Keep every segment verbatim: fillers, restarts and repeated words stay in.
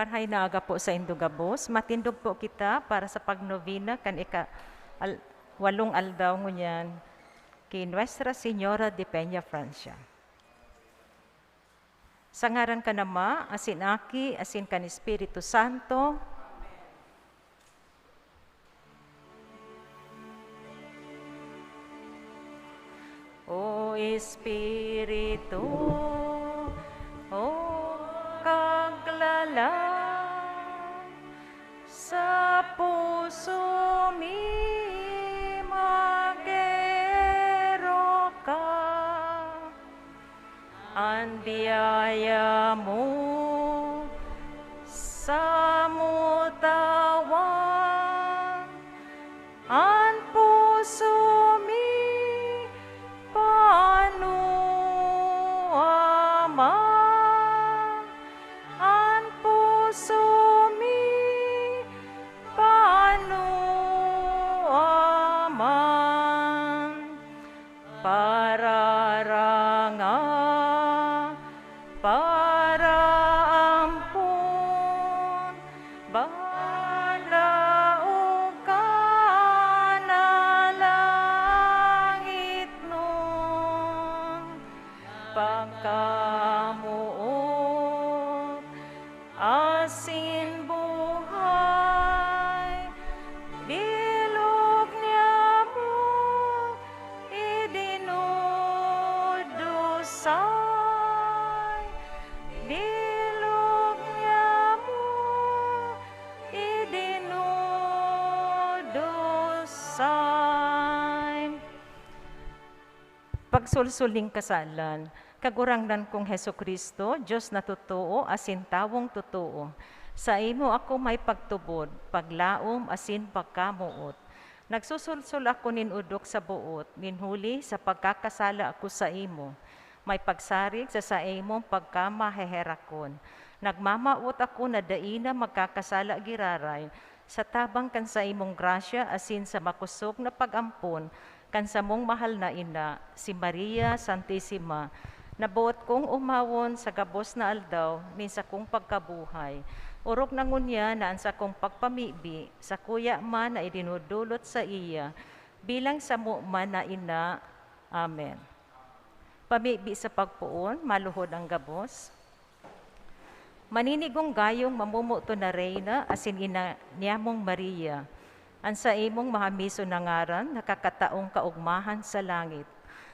Marhay na aga po saindo gabos. Matindog po kita para sa pagnovena kan ika-, al-, walong aldaw ngunyan ki Nuestra Señora de Peñafrancia. Sa ngaran kan Ama, asin Aki, asin kan Espiritu Santo. Espiritu, o kaglalang, sa puso mi mag-erok ka. An biyaya mo samo tawan, an puso mi pano, Ama, an puso mi pano, Ama. Pararanga, paraampon, balaog ka na langit nun. Pagkamoot asin buhay, bilog niamo idinudusay, bilog niamo idinudusay. Pagsulsul nin kasalan. Kagurangnan kong Jesu-Cristo, Dios na totoo asin tawong totoo, saimo ako may pagtubod, paglaom asin pagkamoot. Nagsusulsul ako nin odok sa boot, nin huli sa pagkakasala ko saimo. May pagsarig sa saimong pagkamaheherakon. Nagmamawot ako na dai na magkakasala giraray, sa tabang kan saimong grasya asin sa makosog na pag-ampon kan samong mahal na ina, si Maria Santisima, na boot kong omawon sa gabos na aldaw nin sakong pagkabuhay. Orog na ngunyan na an sakong pagpamibi, sakuya man na idinudulot saiya, bilang samo man na ina. Amen. Pamibi sa pagpoon, maluhod an gabos. Maninigong gayong mamomoton na Reyna asin ina niyamong Maria, an saimong mahamison na ngaran nakakataong kaogmahan sa langit,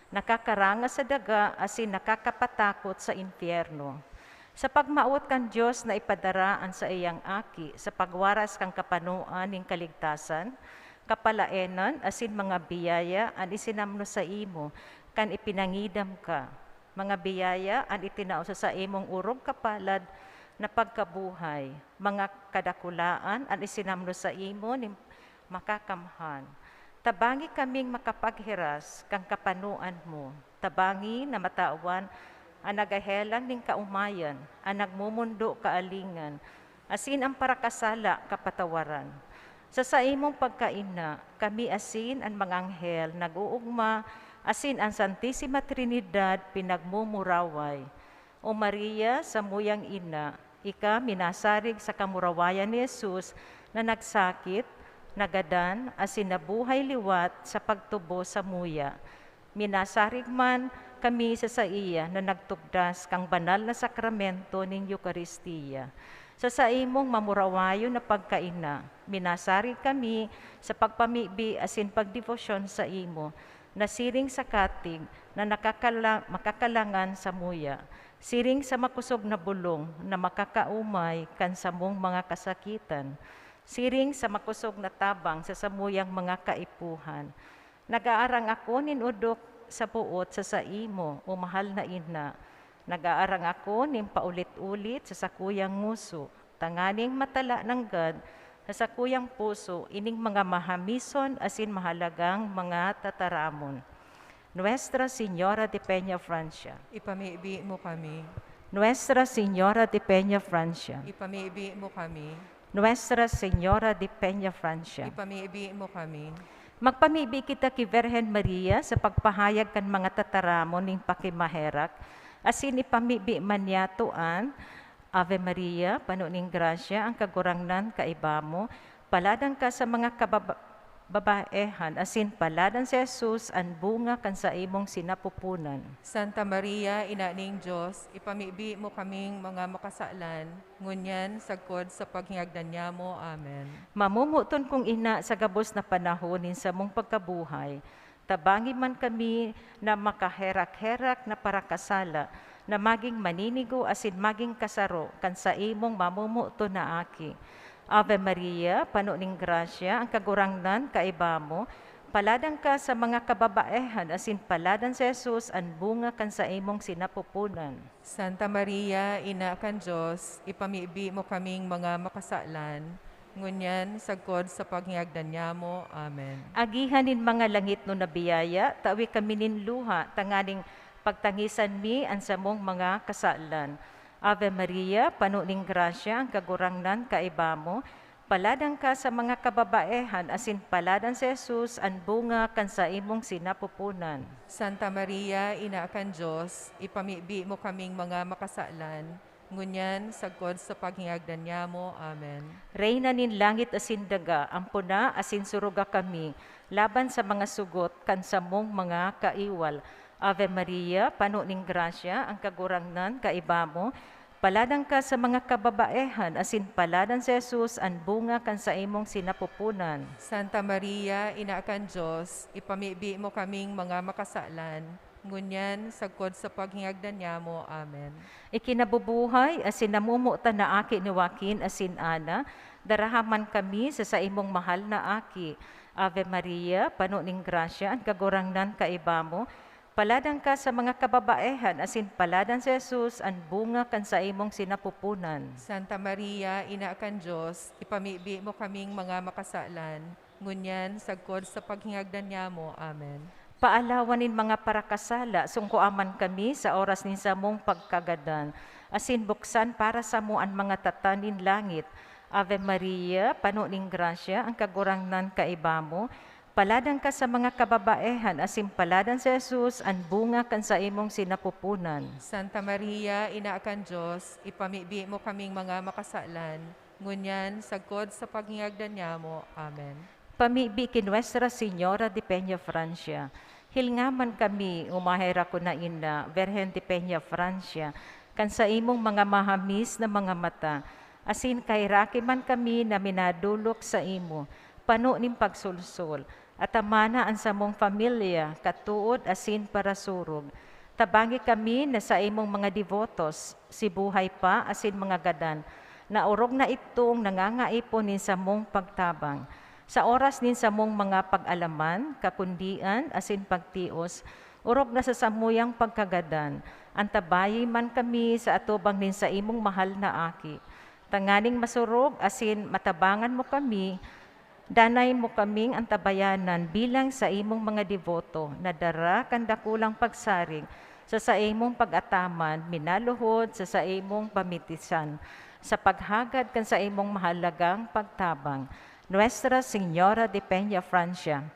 nakakaranga sa daga asin nakakapatakot sa impyerno. Sa pagmawot kan Dios na ipadara an saiyang Aki sa pagwaras kan kapanoan nin kaligtasan, kapalaenan asin mga biyaya an isinamno saimo kan ipinangidam ka. Mga biyaya an itinao sa saimong orog kapalad na pagkabuhay, mga kadakulaan an isinamno saimo nin makakamhan. Tabangi kaming makapaghiras kan kapanoan mo. Tabangi na matawan an naghehelang nin kaomayan, an nagmomondo kaalingan, asin an parakasala kapatawaran. Sa saimong pagkaina, kami asin an mga anghel nag-oogma, asin an Santisima Trinidad pinagmumuraway. O Maria, samuyang ina, ika minasarig sa kamurawayan ni Jesus na nagsakit, nagadan, asin nabuhay liwat sa pagtubos samuya. Minasarig man kami sa saiya na nagtugdas kan banal na sakramento nin Eukaristia. Sa saimong mamurawayon na pagkaina, minasarig kami sa pagpamibi asin pagdebosyon saimo, na siring sa katig na nakakala-, makakalangan samuya, siring sa makosog na bolong na makakaomay kan samong mga kasakitan, siring sa makosog na tabang sa samuyang mga kaipuhan. Nag-aarang ako nin odok sa boot sa saimo, o mahal na ina. Nag-aarang ako nin paulit-ulit sa sakuyang ngoso, tanganing matala nanggad sa sakuyang puso ining mga mahamison asin mahalagang mga tataramon. Nuestra Señora de Peñafrancia. Ipamibi mo kami. Nuestra Señora de Peñafrancia. Ipamibi mo kami. Nuestra Señora de Peñafrancia. Ipamibi mo kami. Magpamibi kita ki Virgen Maria sa pagpahayag kan mga tataramon nin pakimaherak, asin ipamibi man niyato an Ave Maria, pano nin grasya, ang Kagurangnan kaiba mo, paladan ka sa mga kababa-, babaehan, asin paladan si Jesus, an bunga kan saimong sinapupunan. Santa Maria, Ina nin Dios, ipamibi mo kaming mga makasalan, ngunyan sagkod sa paghingagdan nyamo. Amen. Mamomoton kong ina, sa gabos na panahon nin samong pagkabuhay, Tabangi man kami na makaherak-herak na parakasala, na magin maninigo asin magin kasaro kan saimong mamomoton na Aki. Ave Maria, pano nin grasya, an Kagurangnan kaiba mo. Paladan ka sa mga kababaehan, asin paladan si Jesus, an bunga kan saimong sinapupunan. Santa Maria, Ina kan Dios, ipamibi mo kaming mga makasalan, ngunyan sagkod sa paghingagdan nyamo. Amen. Agihan nin mga langitnon na biyaya, tawi kami nin luha, tanganing pagtangisan mi an samong mga kasalan. Ave Maria, pano nin grasya, an Kagurangnan kaiba mo. Paladan ka sa mga kababaehan, asin paladan si Jesus, an bunga kan saimong sinapupunan. Santa Maria, Ina kan Dios, ipamibi mo kaming mga makasalan, ngunyan sagkod sa paghingagdan nyamo. Amen. Reyna nin langit asin daga, ampona asin suruga kami laban sa mga sugot kan samong mga kaiwal. Ave Maria, pano nin grasya, an Kagurangnan kaiba mo. Paladan ka sa mga kababaehan, asin paladan si Jesus, an bunga kan saimong sinapupunan. Santa Maria, Ina kan Dios, ipamibi mo kaming mga makasalan, ngunyan sagkod sa paghingagdan nyamo. Amen. Ikinabubuhay asin namomotan na Aki ni Joaquin asin Ana, daraha man kami sa saimong mahal na Aki. Ave Maria, pano nin grasya, an Kagurangnan kaiba mo. Paladan ka sa mga kababaehan, asin paladan si Jesus, an bunga kan saimong sinapupunan. Santa Maria, Ina kan Dios, ipamibi mo kaming mga makasalan, ngunyan sagkod sa paghingagdan nyamo. Amen. Paalawan nin mga parakasala, sungkoa man kami sa oras nin samong pagkagadan, asin buksan para samo an mga tatan nin langit. Ave Maria, pano nin grasya, an Kagurangnan kaiba mo. Paladan ka sa mga kababaehan, asin paladan si Jesus, an bunga kan saimong sinapupunan. Santa Maria, Ina kan Dios, ipamibi mo kaming mga makasalan, ngunyan sagkod sa paghingagdan nyamo. Amen. Pamibi ki Nuestra Señora de Peña Francia. Hilnga man kami, o maherak na Ina, Birhen de Peña Francia, kan saimong mga mahamis na mga mata, asin kaheraki man kami na minadolok saimo, pano nin pagsolsol, atamana an samong pamilya, katood asin parasurog. Tabangi kami na saimong mga debotos, si buhay pa asin mga gadan, na orog na idtong nangangaipon nin samong pagtabang. Sa oras nin samong mga pag-alaman, kakundian, asin pagtios, orog na sa samuyang pagkagadan, antabayi man kami sa atubang nin saimong mahal na Aki, tanganing masurog asin matabangan mo kami. Danay mo kaming antabayanan bilang saimong mga deboto na dara kan dakulang pagsarig sa saimong pag-ataman, minaluhod sa saimong pamitisan, sa paghagad kan saimong mahalagang pagtabang. Nuestra Señora de Peña Francia.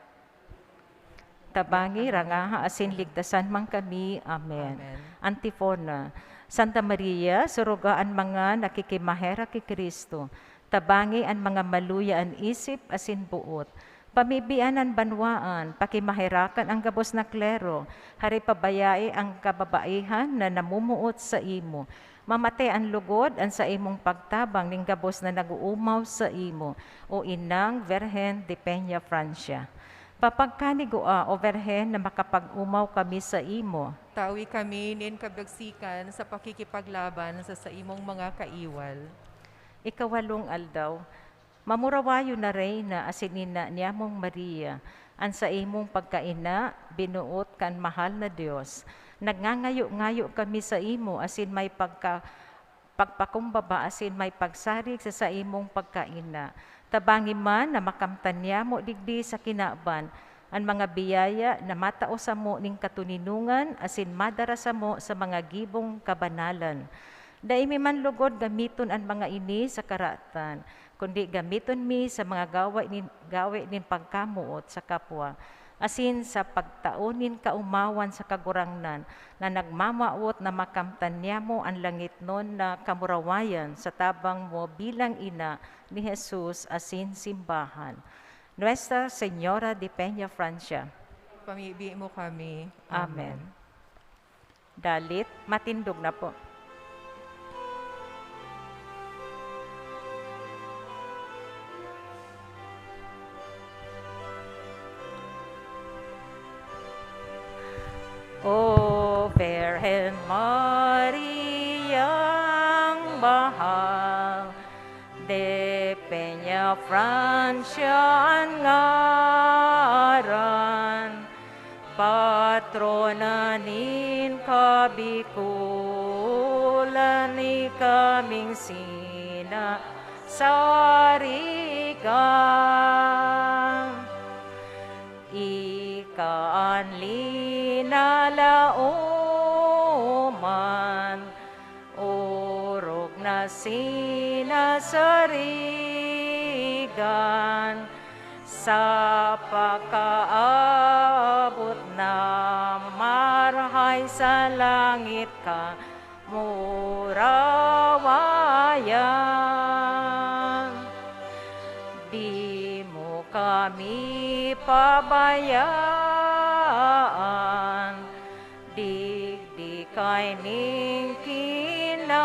Tabangi, rangaha, asin ligtasan man kami. Amen. Amen. Antifona. Santa Maria, suruga an mga nakikimaherak ki Cristo. Tabangi an mga maluya an isip asin boot. Pamibian an banwaan, pakimaherakan an gabos na klero, hare pabayai an kababaihan na namomoot saimo. Mamate an lugod an saimong pagtabang nin gabos na nag-oomaw saimo, o Inang Virgen de Peña Francia. Papagkanigua, O Virgen, na makapag-omaw kami saimo. Tawi kami nin kabagsikan sa pakikipaglaban sa saimong mga kaiwal. Ikawalong aldaw, mamurawayon na Reyna asin Ina niamong Maria, an saimong pagkaina, binuot kan mahal na Dios. Nagngangayo-ngayo kami saimo asin may pagka-, pagpakumbaba asin may pagsarig sa saimong pagkaina. Tabangi man na makamtan niamo digdi sa kinaban an mga biyaya na matao samo nin katoninongan asin madara samo sa mga gibong kabanalan. Dai mi man lugod gamiton an mga ini sa karatan, kundi gamiton mi sa mga gawe nin, gawe nin pagkamoot sa kapwa, asin sa pagtao nin kaomawan sa Kagurangnan na nagmamawot na makamtan niamo an langitnon na kamurawayan sa tabang mo bilang ina ni Jesus asin simbahan. Nuestra Señora de Peña Francia. Pamibi mo kami. Amen. Amen. Dalit, matindog na po. O Birhen Mariang mahal, de Peña Francia an ngaran, patrona nin kabikulan, ikaming sinasarigan. Ika an linalaoman, orog na sinasarigan, sa pagkaabot na marahay sa langit ka murawayan. Di mo kami pabayaan, digdi kaining kinaban,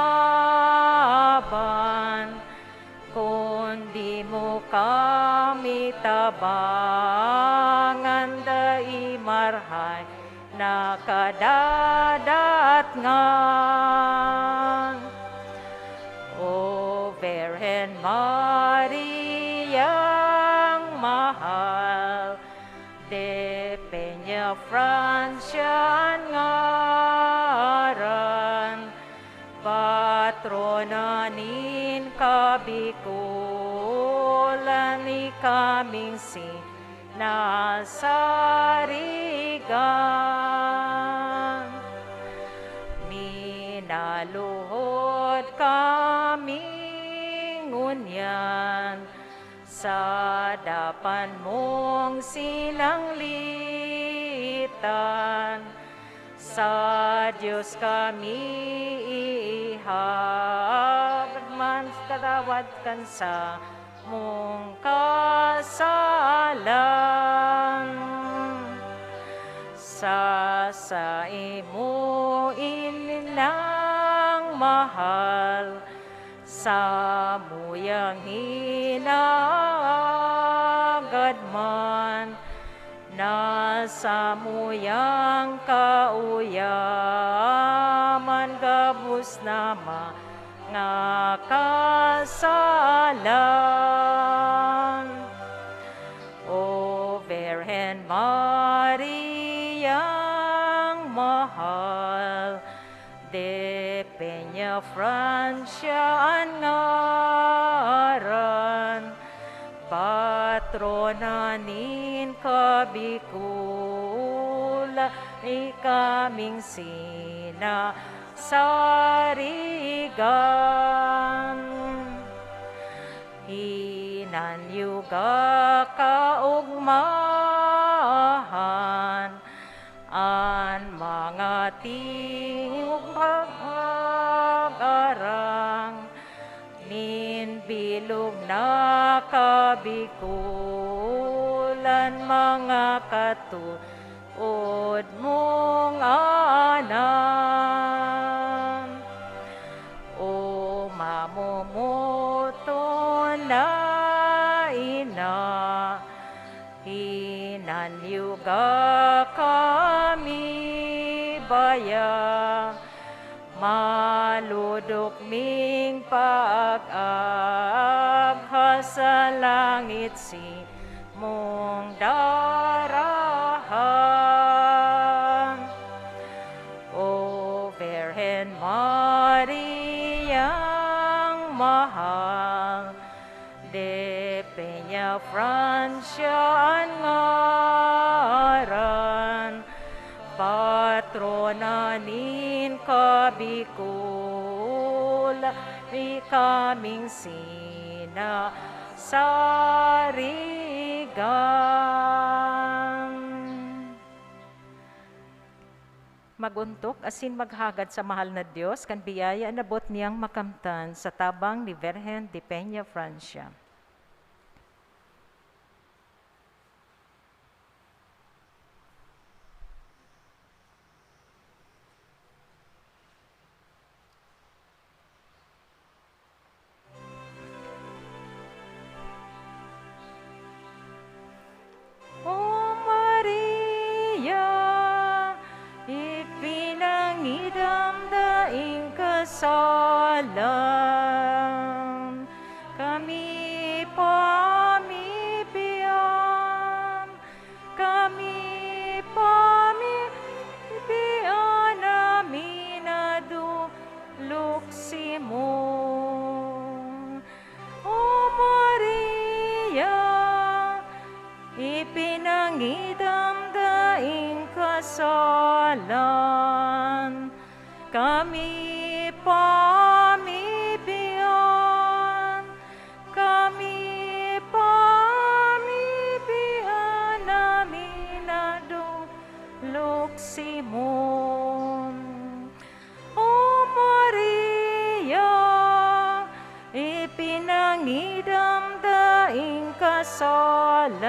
kundi mo kami tabangan, dai marahay na kadadatngan. O Birhen Mariang mahal, de Peña Francia an ngaran, patrona nin kabikulan, ikaming sinasarigan. Minaluhod kami ngunyan sa dapan mong sinanglitan. Sa Dios kami iihagman, katawad kan samong kasalan. Sa saimo, Inang mahal, samuyang hinahagad man, na samuyang kauyaman gabos na mga kasalan. O Birhen Mariang mahal, de Peña Francia an ngaran, patrona nin kabikulan, ikaming sinasarigan. Hinanyuga kaogmahan, an mga tingog pag-agarang nin bilog na kabikulan, mga katuod mong anan. O mamomoton na ina, hinanyuga kami baya, malodok ming pag-agha sa langit si mong darahan. O Birhen Mariang mahal, de Peña Francia an ngaran, patrona nin kabikulan, ikaming sinasarigan. Mag-ontok asin maghagad sa mahal na Dios kan biyaya na boot niyang makamtan sa tabang ni Birhen de Peña Francia. O Maria, Salan kami pamibian, kami pamibian na minadolok si mo. O Maria, ipinangidam daing kasalan, kami pamibian, kami pamibian na minadolok si mo. O Maria, ipinangidam daing kasalan,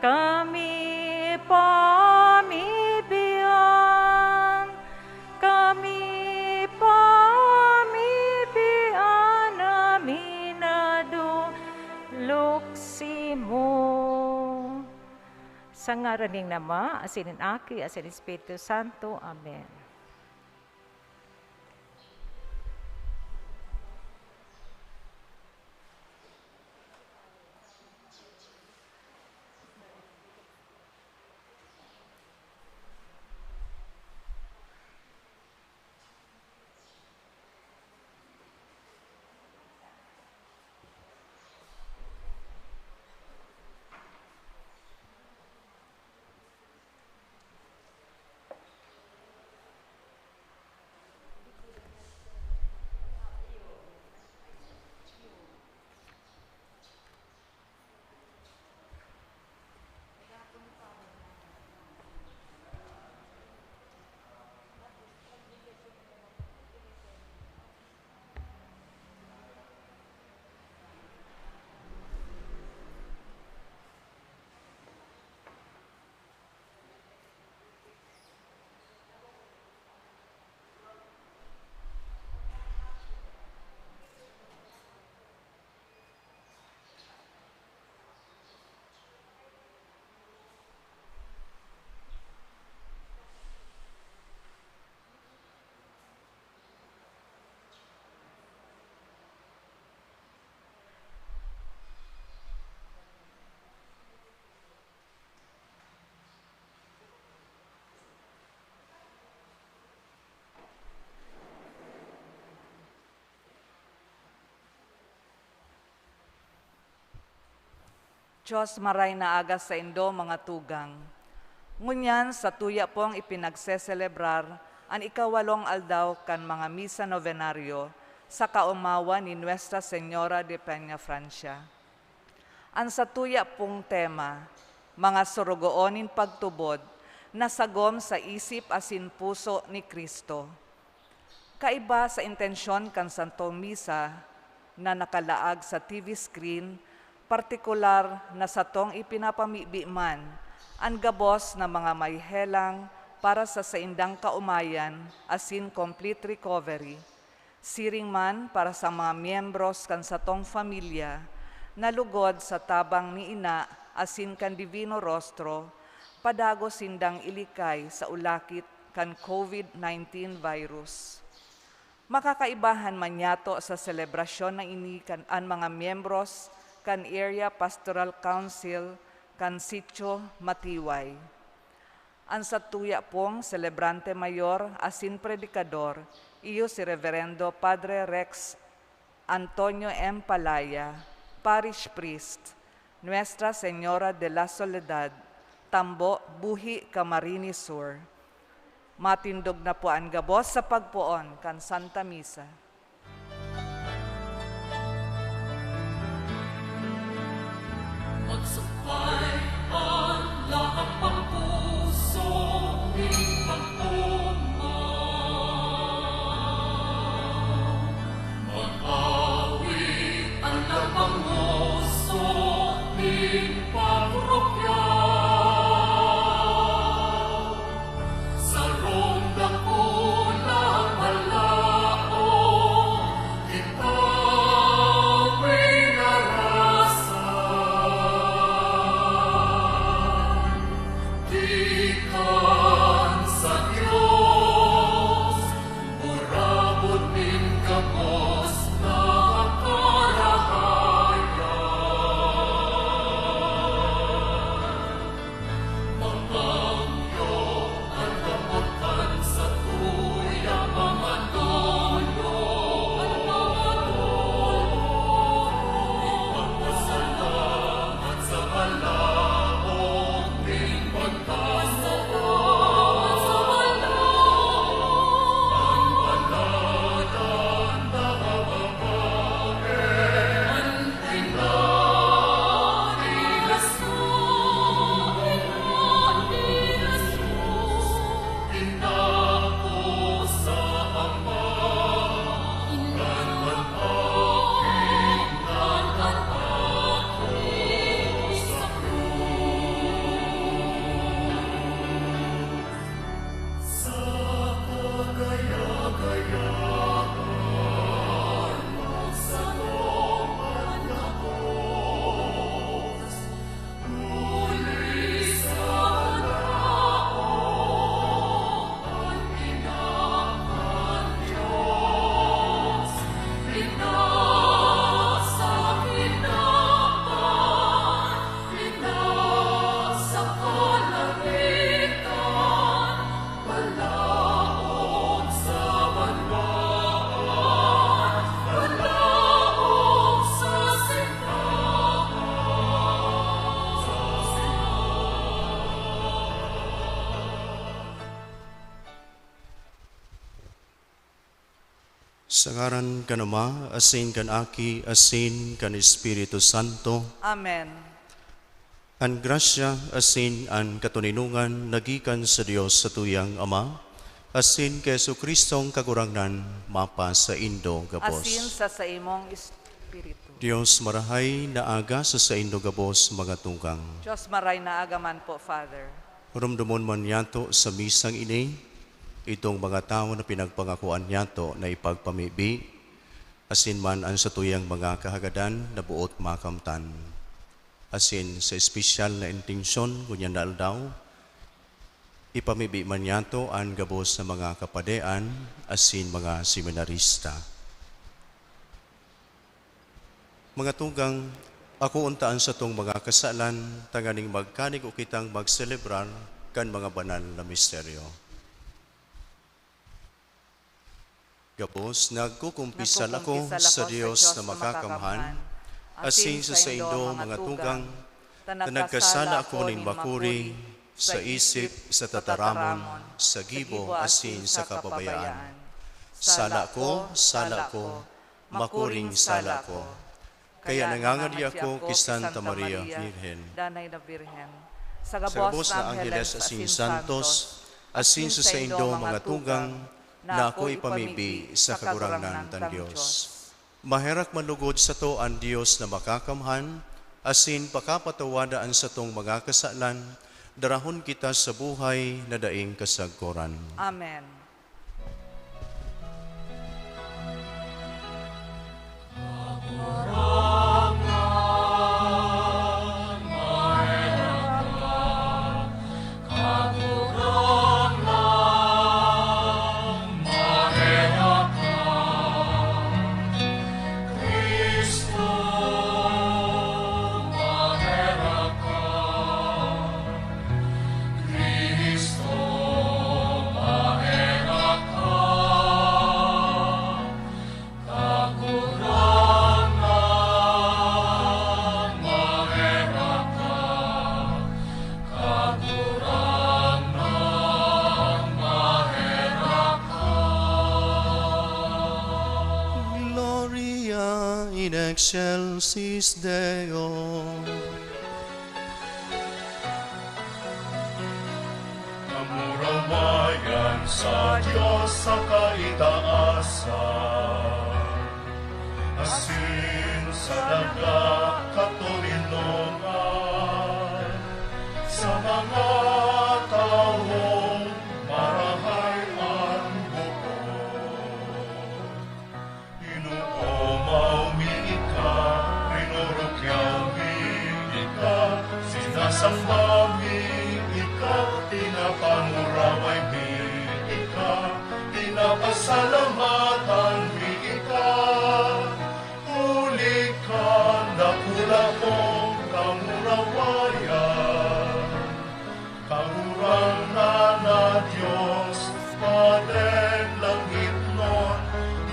kami pamibian, kami pamibian na minadolok si mo. Sa ngaran nin Ama, asin nin Aki, asin nin Espiritu Santo. Amen. Diyos, maray na aga saindo, mga tugang. Ngunyan, satuya pong ipinagseselebrar an ikawalong aldaw kan mga misa novenario sa kaomawan ni Nuestra Señora de Peñafrancia. An satuya pong tema, mga sorogoon nin pagtubod, na sagom sa isip asin puso ni Cristo. Kaiba sa intensyon kan Santong Misa na nakalaag sa T V screen, partikular na satong ipinapamibi man an gabos na mga may helang para sa saindang kaomayan asin complete recovery, siring man para sa mga miyembros kan satong familya na lugod sa tabang ni Ina asin kan Divino Rostro, padagos sindang ilikay sa ulakit kan COVID nineteen virus. Makakaibahan man niyato sa selebrasyon na ini kan, an mga miyembros kan Area Pastoral Council kan Sitio Matiway. An satuya pong selebrante mayor asin predikador, iyo si Reverendo Padre Rex Antonio M. Palaya, Parish Priest, Nuestra Señora de la Soledad, Tambo, Buhi, Camarines Sur. Matindog na po an gabos sa pagpoon kan Santa Misa. Magsumpay an lahat pang puso nin pagtumaw. Mag-awit an lahat pang puso nin pagrupiaw. Sarong dakulang balaog kita minarasan. Gikan sa Dios, Sa ngaran kan Ama, asin kan Aki, asin kan Espiritu Santo. Amen. An grasya asin an katoninongan nagikan sa Dios satuyang Ama, asin ki Jesu-Cristong Kagurangnan, mapasaindo gabos. Asin sa saimong espiritu. Dios marahay na aga sa saindo gabos, mga tugang. Dios marahay na aga man po, Father. Rumdomon man niyato sa misang ini, itong mga tawo na pinagpangakoan niyato na ipagpamibi, asin man an satuyang mga kahagadan na boot makamtan. Asin sa espesyal na intensyon, ngunyan na aldaw, ipamibi man niyato an gabos na mga kapadean asin mga seminarista. Mga tugang, akoon ta an satong mga kasalan tanganing magkanig o kitang magselebrar kan mga banal na misteryo. Gabos, nagkukumpisal ako Nagkukumpisal sa ako sa Dios Dios na na makakamhan, makakamhan, asin asin sa sa saindo, indo, mga mga tugang, tugang, ta ta nagkasala nagkasala ako ako nin nin makuri, makuri, sa sa isip, isip, sa sa tataramon, tataramon, sa sa gibo, gibo, asin asin sa sa kababayaan. kababayaan. Sala ko, sala ko, makuring sala ko. Kaya nangangadi ako ki Santa Maria Virgen, Danay na Birhen, sa gabos na angheles asin santos, asin sa saindo, mga tugang, na ako ipamibi sa Kagurangnan tang Dios. Maherak man lugod sato an Dios na Makakamhan, asin pakapatawada an satong mga kasalan, darahon kita sa buhay na daing kasagkoran. Amen. Gloria in excelsis Deo. Kamurawayan sa Dios sa kaitaasan, asin sa daga katoninongan, sa mga tawong marahay an buot. Inoomaw mi ika, rinurukyaw mi ika, sinasamba mi ika, pinapanguraway mi ika, pinapasalamatan mi ika, huli kan dakula mong kamurawayan. Kagurangnan na Dios, Padeng langitnon,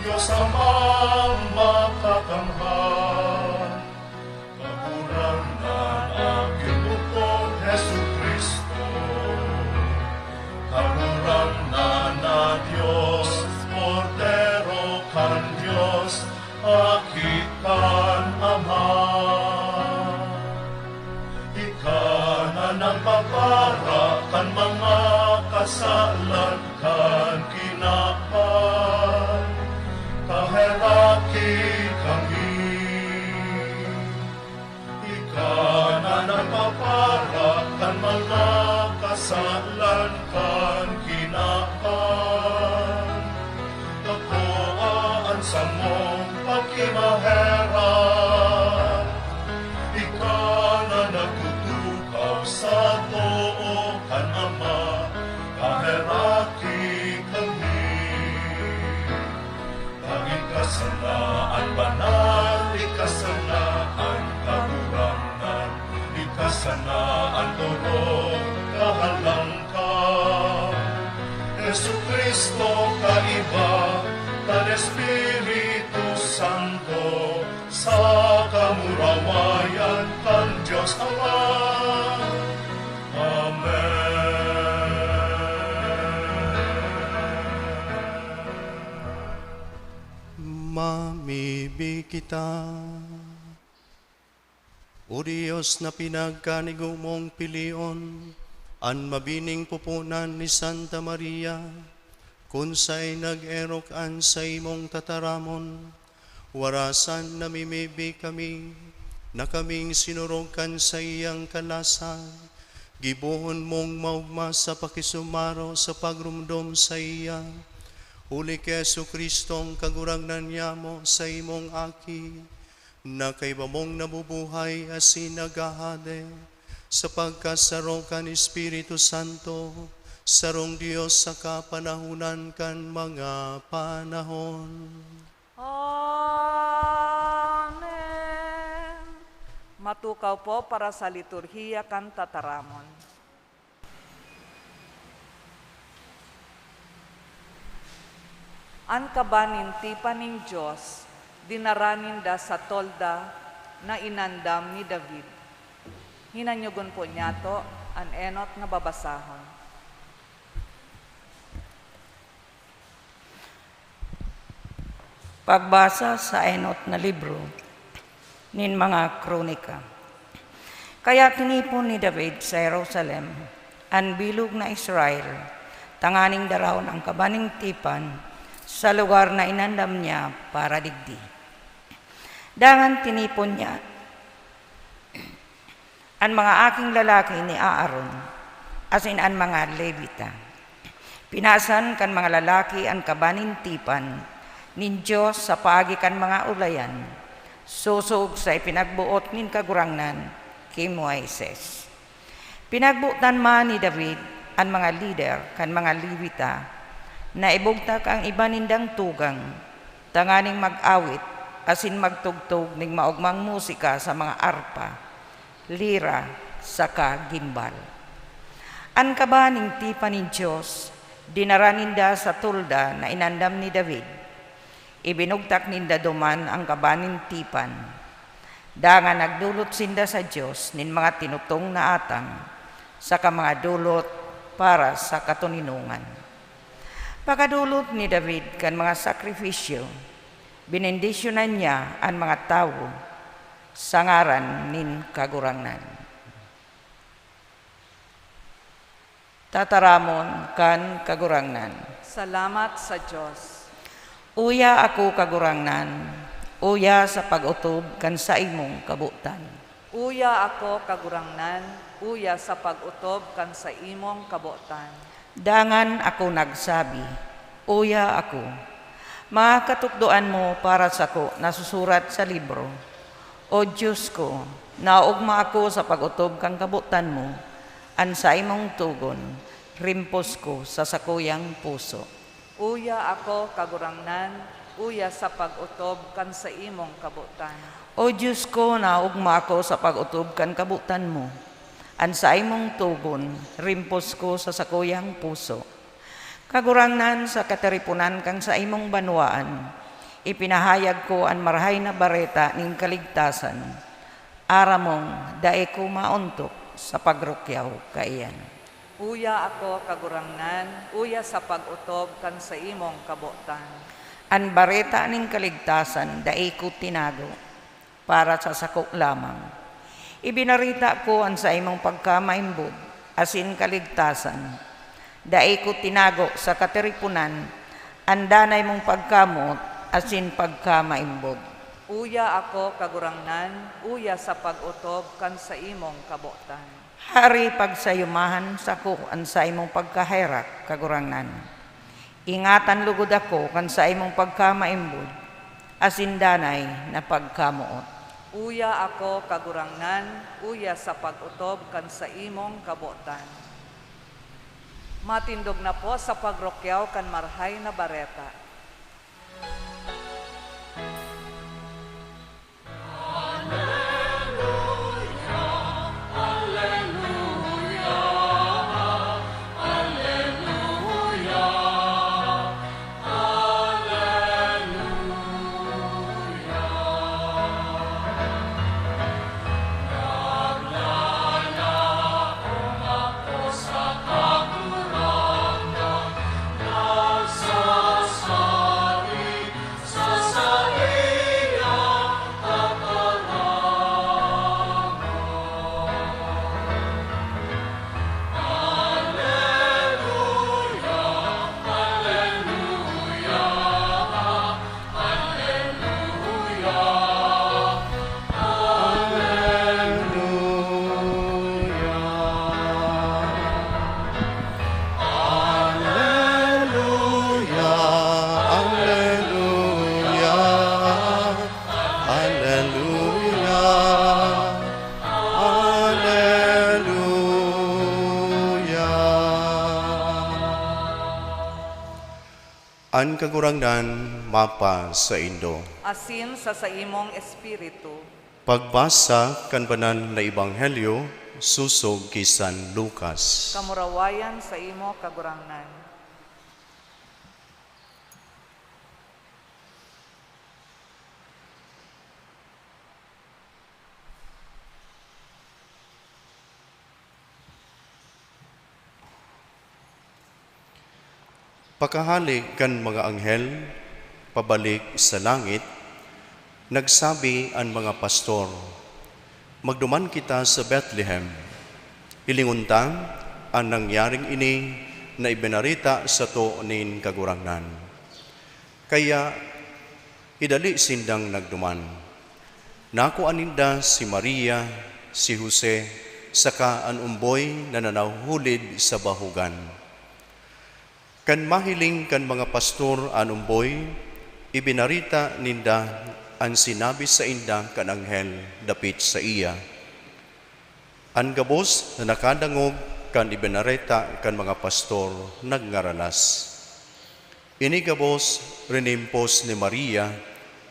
Dios Amang makakamhan. Kagurangnan na Ginoo, Jesu-Cristo. Kagurangnan na Dios, Kordero kan Dios, Aki kan Ama. Ika na nagpapara kan mga kasalan kan kinaban, kaheraki kami. Ika na nagpapara kan mga kasalan kan kinaban, tapoa an samong pagkimaherak. Ika na nagtutukaw sa too kan Ama, kaheraki kami. Ika sana an banal, ika sana an kagurangnan, ika sana an toro, kahalangkaw. Jesu-Cristo, kaiba kan Espiritu Santo, sa kamurawayan kan Dios Ama. Amen. Bi kita. O Dios na pinagkanigo mong pilion, an mabining pupunan ni Santa Maria, kun saen nag-erok an saimong tataramon, warasan namimibi kami na kaming sinurog kan saiyang kalasag, gibohon mong maogma sa pakisumaro sa pagromdom saiya. Huli ki Jesu-Cristong Kagurangnan niyamo, saimong Aki, na kaiba mong nabubuhay asin naghahade sa pagkasaro kan Espiritu Santo, sarong Dios sa kapanahonan kan mga panahon. Amen. Matukaw po para sa liturhiya kan tataramon. An kaba nin tipan nin Dios dinara ninda sa tolda na inandam ni David. Hinanyogon po niyato an enot na babasahon. Pagbasa sa enot na libro nin mga Kronika. Kaya tinipon ni David sa Jerusalem an bilog na Israel, tanganing darahon an kaba nin tipan sa lugar na inandam niya para digdi. Dangan tinipon niya an mga aking lalaki ni Aaron, asin an mga Levita. Pinasan kan mga lalaki an kaba nin tipan nin Dios sa paagi kan mga ulayan, sosog sa ipinagboot nin Kagurangnan ki Moises. Pinagbotan man ni David an mga lider kan mga Levita na ibugtak an iba nindang tugang tanganing mag-awit asin magtugtog nin maogmang musika sa mga arpa, lira, saka gimbal. An kaba nin tipan nin Dios dinara ninda sa tolda na inandam ni David. Ibinugtak ninda duman an kaba nin tipan. Dangan nagdolot sinda sa Dios nin mga tinutong na atang saka mga dolot para sa katoninongan. Pakadolot ni David kan mga sakrifisyo, benendisyonan niya an mga tawo sa ngaran nin Kagurangnan. Tataramon kan Kagurangnan. Salamat sa Dios. Uya ako, Kagurangnan, uya sa pag-otob kan saimong kabotan. Uya ako, Kagurangnan, uya sa pag-otob kan saimong kabotan. Dangan ako nagsabi, "Uya ako." Mga katukdoan mo para sako nasusurat sa libro. O Dios ko, naogma ako sa pag-otob kan kabotan mo, an saimong togon, rimpos ko sa sakuyang puso. Uya ako, Kagurangnan, uya sa pag-otob kan saimong kabotan. O Dios ko, naogma ako sa pag-otob kan kabotan mo. An saimong togon, rimpos ko sa sakuyang puso. Kagurangnan, sa katiriponan kan saimong banwaan, ipinahayag ko an Marahay na Bareta nin kaligtasan. Aram mong dai ko maontok sa pagrukyaw kaiyan. Uya ako, Kagurangnan, uya sa pag-otob kan saimong kabotan. An bareta nin kaligtasan dai ko tinago para sa sako lamang. Ibinareta ko an saimong pagkamaimbod asin kaligtasan. Dai ko tinago sa katiriponan an danay mong pagkamoot asin pagkamaimbod. Uya ako, Kagurangnan, uya sa pag-otob kan saimong kabotan. Hari, pagsayumahan sako an saimong pagkaherak, Kagurangnan. Ingatan logod ako kan saimong pagkamaimbod asin danay na pagkamoot. Uya ako, Kagurangnan, uya sa pag-otob kan saimong kabotan. Matindog na po sa pagrukyaw kan Marahay na Bareta. An Kagurangnan mapasaindo. Asin sa saimong espiritu. Pagbasa kan Banal na Ebanghelyo sosog ki San Lucas. Kamurawayan saimo, Kagurangnan. Pakahale kan mga anghel pabalik sa langit, nagsabi an mga pastor, "Magduman kita sa Betlehem. Hilingon ta an nangyaring ini na ibinareta sato nin Kagurangnan." Kaya hidali sindang nagduman. Nakua ninda si Maria, si Jose, saka an omboy na nanahulid sa bahugan. Kan mahiling kan mga pastor an omboy, ibinareta ninda an sinabi sainda kan anghel dapit saiya. An gabos na nakadangog kan ibinareta kan mga pastor nagngaralas. Ini gabos rinimpos ni Maria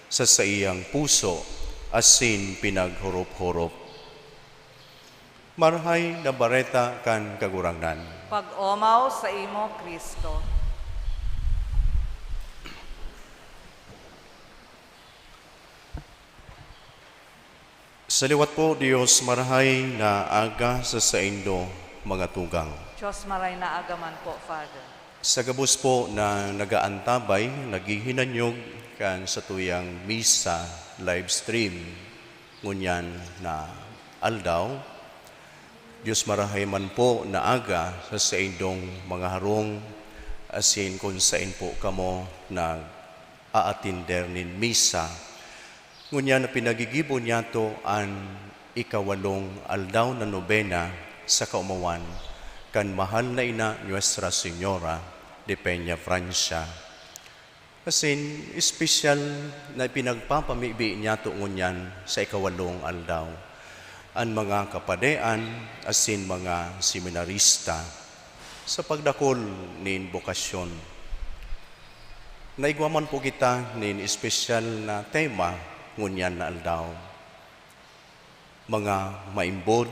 sa saiyang puso asin pinaghorop-horop. Marahay na Bareta kan Kagurangnan. Pag-omaw saimo, Cristo. Sa liwat po, Dios, marahay na aga sa saindo, mga tugang. Dios, marahay na aga man po, Father. Sa gabos po na nagaantabay, naghihinanyog kan satuyang misa live stream ngunyan na aldaw, Dios, marahay man po na aga sa saindong mga harong, asin kun saen po kamo nag-aatender nin misa. Ngunyan na pinagigibo niyato an ikawalong aldaw na nobena sa kaomawan kan mahal na ina, Nuestra Señora de Peña Francia. Asin espesyal na ipinagpapamibi niyato ngunyan sa ikawalong aldaw, an mga kapadean asin mga seminarista sa pagdakul nin bokasyon. Naigwa man po kita nin espesyal na tema ngunyan na aldaw, mga maimbod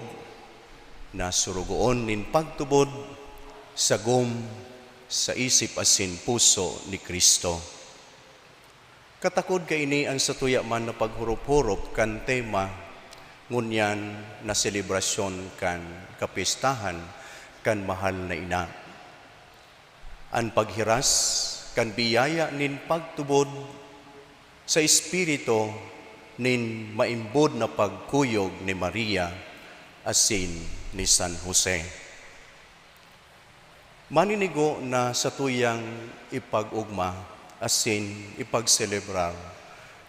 na sorogoon nin pagtubod, sagom sa isip asin puso ni Cristo. Katakod kaini an satuya man na paghorop-horop kan tema ngunyan na selebrasyon kan kapyestahan kan mahal na ina. An paghiras kan biyaya nin pagtubod sa espiritu nin maimbod na pagkuyog ni Maria asin ni San Jose. Maninigo na satuyang ipag-ogma asin ipagselebrar,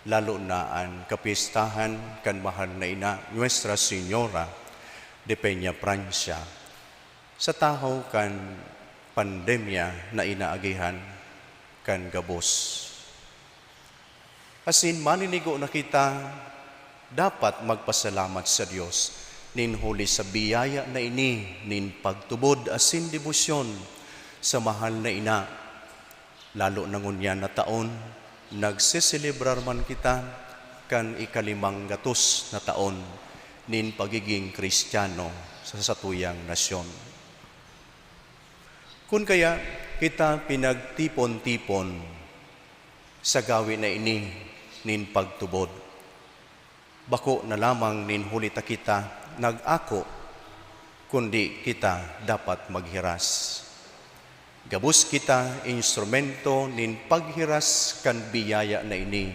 lalo na an kapyestahan kan mahal na ina, Nuestra Señora de Peña Francia, sa tahaw kan pandemya na inaagihan kan gabos. Asin maninigo na kita dapat magpasalamat sa Dios nin huli sa biyaya na ini nin pagtubod asin debosyon sa mahal na ina. Lalo na ngunyan na taon, nagseselebrar man kita kan ikalimang gatos na taon nin pagiging Kristiyano sa satuyang nasyon. Kun kaya kita pinagtipon-tipon sa gawe na ini nin pagtubod, bako na lamang nin huli ta kita nag-ako, kundi kita dapat maghiras. Gabos kita instrumento nin paghiras kan biyaya na ini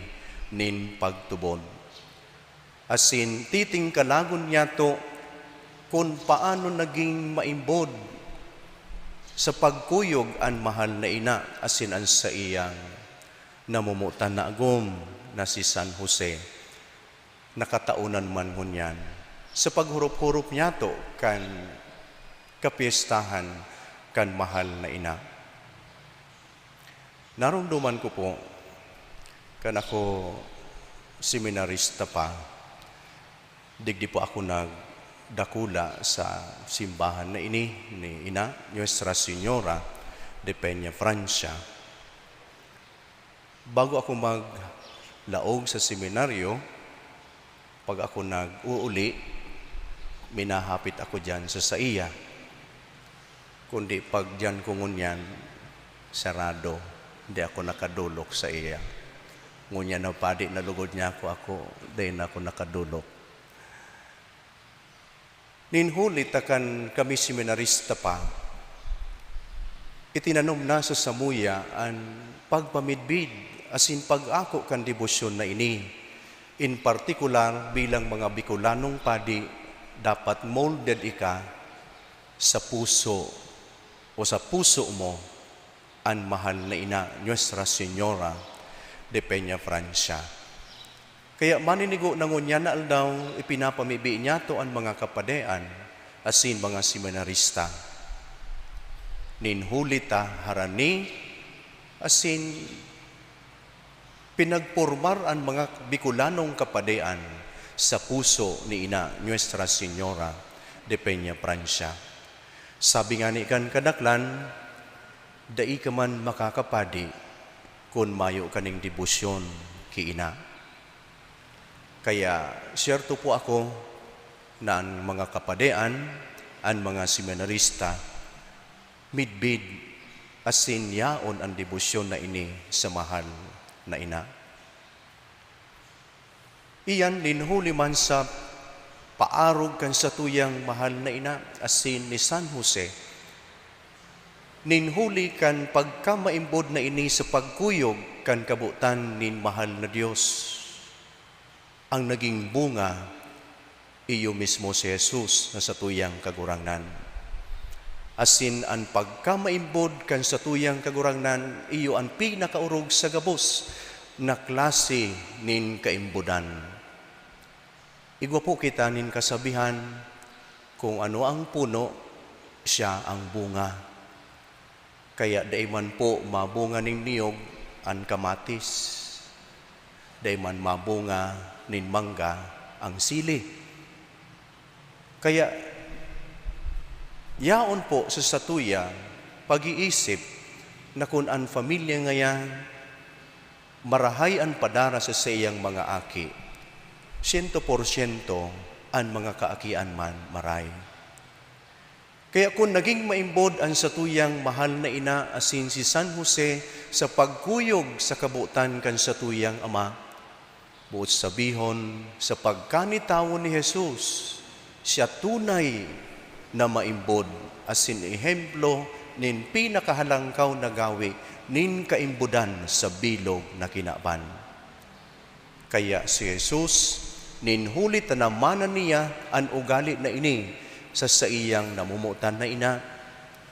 nin pagtubod. Asin titingkalagon niyato kun paano naging maimbod sa pagkuyog an mahal na ina asin an saiyang namomotan na agom na si San Jose, nakataonan man ngunyan sa paghorop-horop niyato kan kapyestahan kan mahal na ina. Naromdoman ko po, kan ako seminarista pa, digdi po ako nagdakula sa simbahan na ini ni Ina, Nuestra Señora de Peña Francia. Bago ako maglaog sa seminaryo, pag ako nag-uuli, minahapit ako diyan sa saiya. Kundi pag diyan ko ngunyan, sarado, di ako nakadulok saiya. Ngunyan na padi na lugod niya ako, ako, di na ako nakadulok. Nin huli ta kan kami seminarista pa, itinanom na sa samuya an pagpamidbid asin pag-ako kan debosyon na ini. In partikular, bilang mga Bicolanong padi, dapat molded ika sa puso o sa puso mo an mahal na ina, Nuestra Señora de Peñafrancia. Kaya maninigo na ngunyan na aldaw, ipinapamibi niyato an mga kapadean asin mga seminarista. Nin huli ta harani asin pinagpormar an mga Bicolanong kapadean sa puso ni Ina Nuestra Señora de Peñafrancia. Sabi ngani kan kadaklan, "Dai ka man makakapadi kun mayo ka ning debosyon ki Ina." Kaya, siyerto po ako na an mga kapadean, an mga seminarista, midbid asin yaon an debosyon na ini sa mahal na ina. Iyan nin huli man sa paarog kan satuyang mahal na ina asin ni San Jose, nin huli kan pagkamaimbod na ini sa pagkuyog kan kabotan nin mahal na Dios. Ang naging bunga, iyo mismo si Jesus na satuyang Kagurangnan. Asin an pagkamaimbod kan satuyang Kagurangnan, iyo an pinakaorog sa gabos na klase nin kaimbodan. Igwa po kita nin kasabihan, "Kung ano ang puno, siya ang bunga." Kaya dai man po mabunga nin niyog an kamatis, dai man mabunga nin mangga ang sili. Kaya yaon po sa satuyang pag-iisip na kun an pamilya ngayan marahay an padara sa saiyang mga aki, siyento porsyento an mga kaakian man marahay. Kaya kun naging maimbod an satuyang mahal na ina asin si San Jose sa pagkuyog sa kabotan kan satuyang ama, boot sabihon, sa pagkanitawo ni Jesus, siya tunay na maimbod asin ehemplo nin pinakahalangkaw na gawi nin kaimbodan sa bilog na kinaban. Kaya si Jesus, nin huli ta namana niya an ugali na ini sa saiyang namomotan na ina,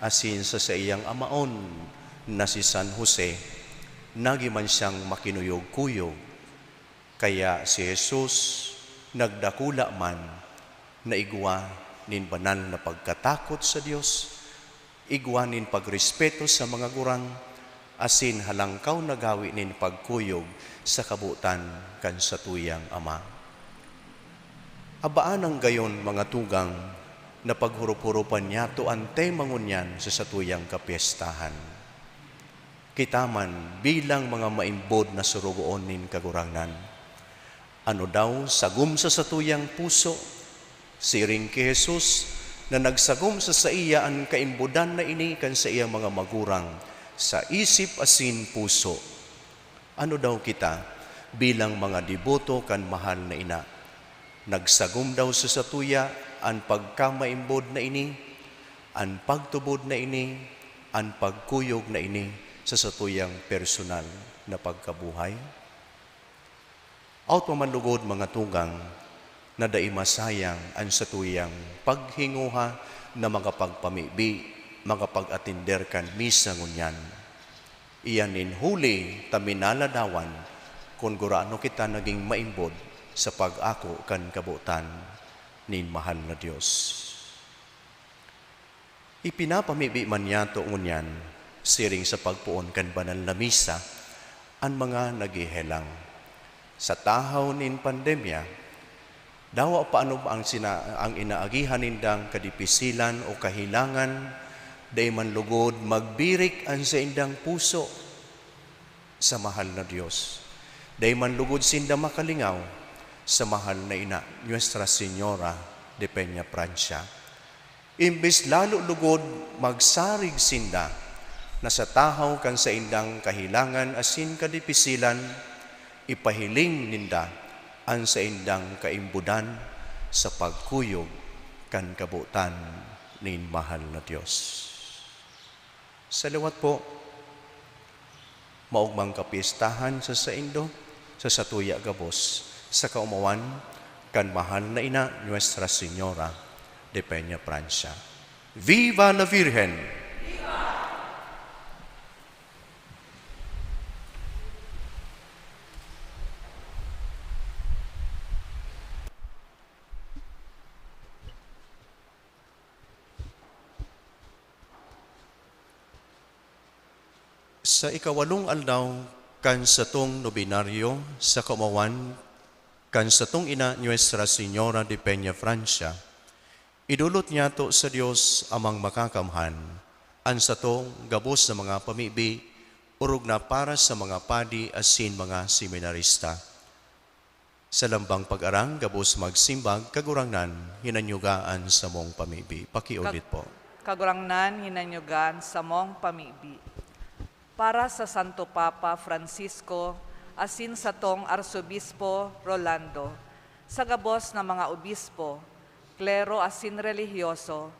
asin sa saiyang amaon na si San Jose, nagiman siyang makinuyog-kuyog. Kaya si Jesus nagdakula man na igwa nin banal na pagkatakot sa Dios, igwa nin pagrespeto sa mga gurang, asin halangkaw na gawi nin pagkuyog sa kabotan kan satuyang Ama. Abaan ang gayon, mga tugang, na paghurup-hurupan niyato an tema ngunyan sa satuyang kapyestahan. Kita man bilang mga maimbod na sorogoon nin Kagurangnan. Ano daw sagom sa satuyang puso? Siring ki Jesus na nagsagom sa saiya an kaimbodan na ini kan saiyang mga magurang sa isip asin puso. Ano daw kita bilang mga deboto kan mahal na ina? Nagsagom daw sa satuya an pagkamaimbod na ini, an pagtubod na ini, an pagkuyog na ini sa satuyang personal na pagkabuhay? Awto man lugod, mga tugang, na dai masayang an satuyang paghingoha na makapagpamibi, makapag-atender kan misa ngunyan. Iyan nin huli ta minaladawan kun gurano kita nagin maimbod sa pag-ako kan kabotan nin mahal na Dios. Ipinapamibi man niyato ngunyan, siring sa pagpoon kan banal na misa, an mga naghehelang. Sa tahaw nin pandemya, dawa pa ano pa ang sina-, ang inaagihan nindang kadipisilan o kahelangan, dai man lugod magbirik an saindang puso. sa mahal na Dios. Dai man lugod sinda makalingaw sa mahal na ina, Nuestra Señora de Peña Francia. Imbes lalo lugod, magsarig sinda na sa tahaw kan saindang kahelangan asin kadipisilan, ipahiling ninda an saindang kaimbodan sa pagkuyog kan kabotan nin mahal na Dios. Sa liwat po, maogmang kapistahan sa saindo, sa satuya gabos, sa kaomawan kan mahal na ina, Nuestra Señora de Peña Francia. Viva la Virgen! Sa ikawalong aldaw kan satong nobenaryo sa kaomawan kan satong ina, Nuestra Señora de Peña Francia, idolot niyato sa Dios Amang Makakamhan an satong gabos na mga pamibi, orog na para sa mga padi asin mga seminarista. Sa lambang pag-arang, gabos magsimbag, Kagurangnan, hinanyuga an samong pamibi. Pakiulit Kag-, po. Kagurangnan, hinanyuga an samong pamibi. Para sa Santo Papa Francisco asin satong Arsobispo Rolando, sa gabos na mga obispo, klero asin relihiyoso,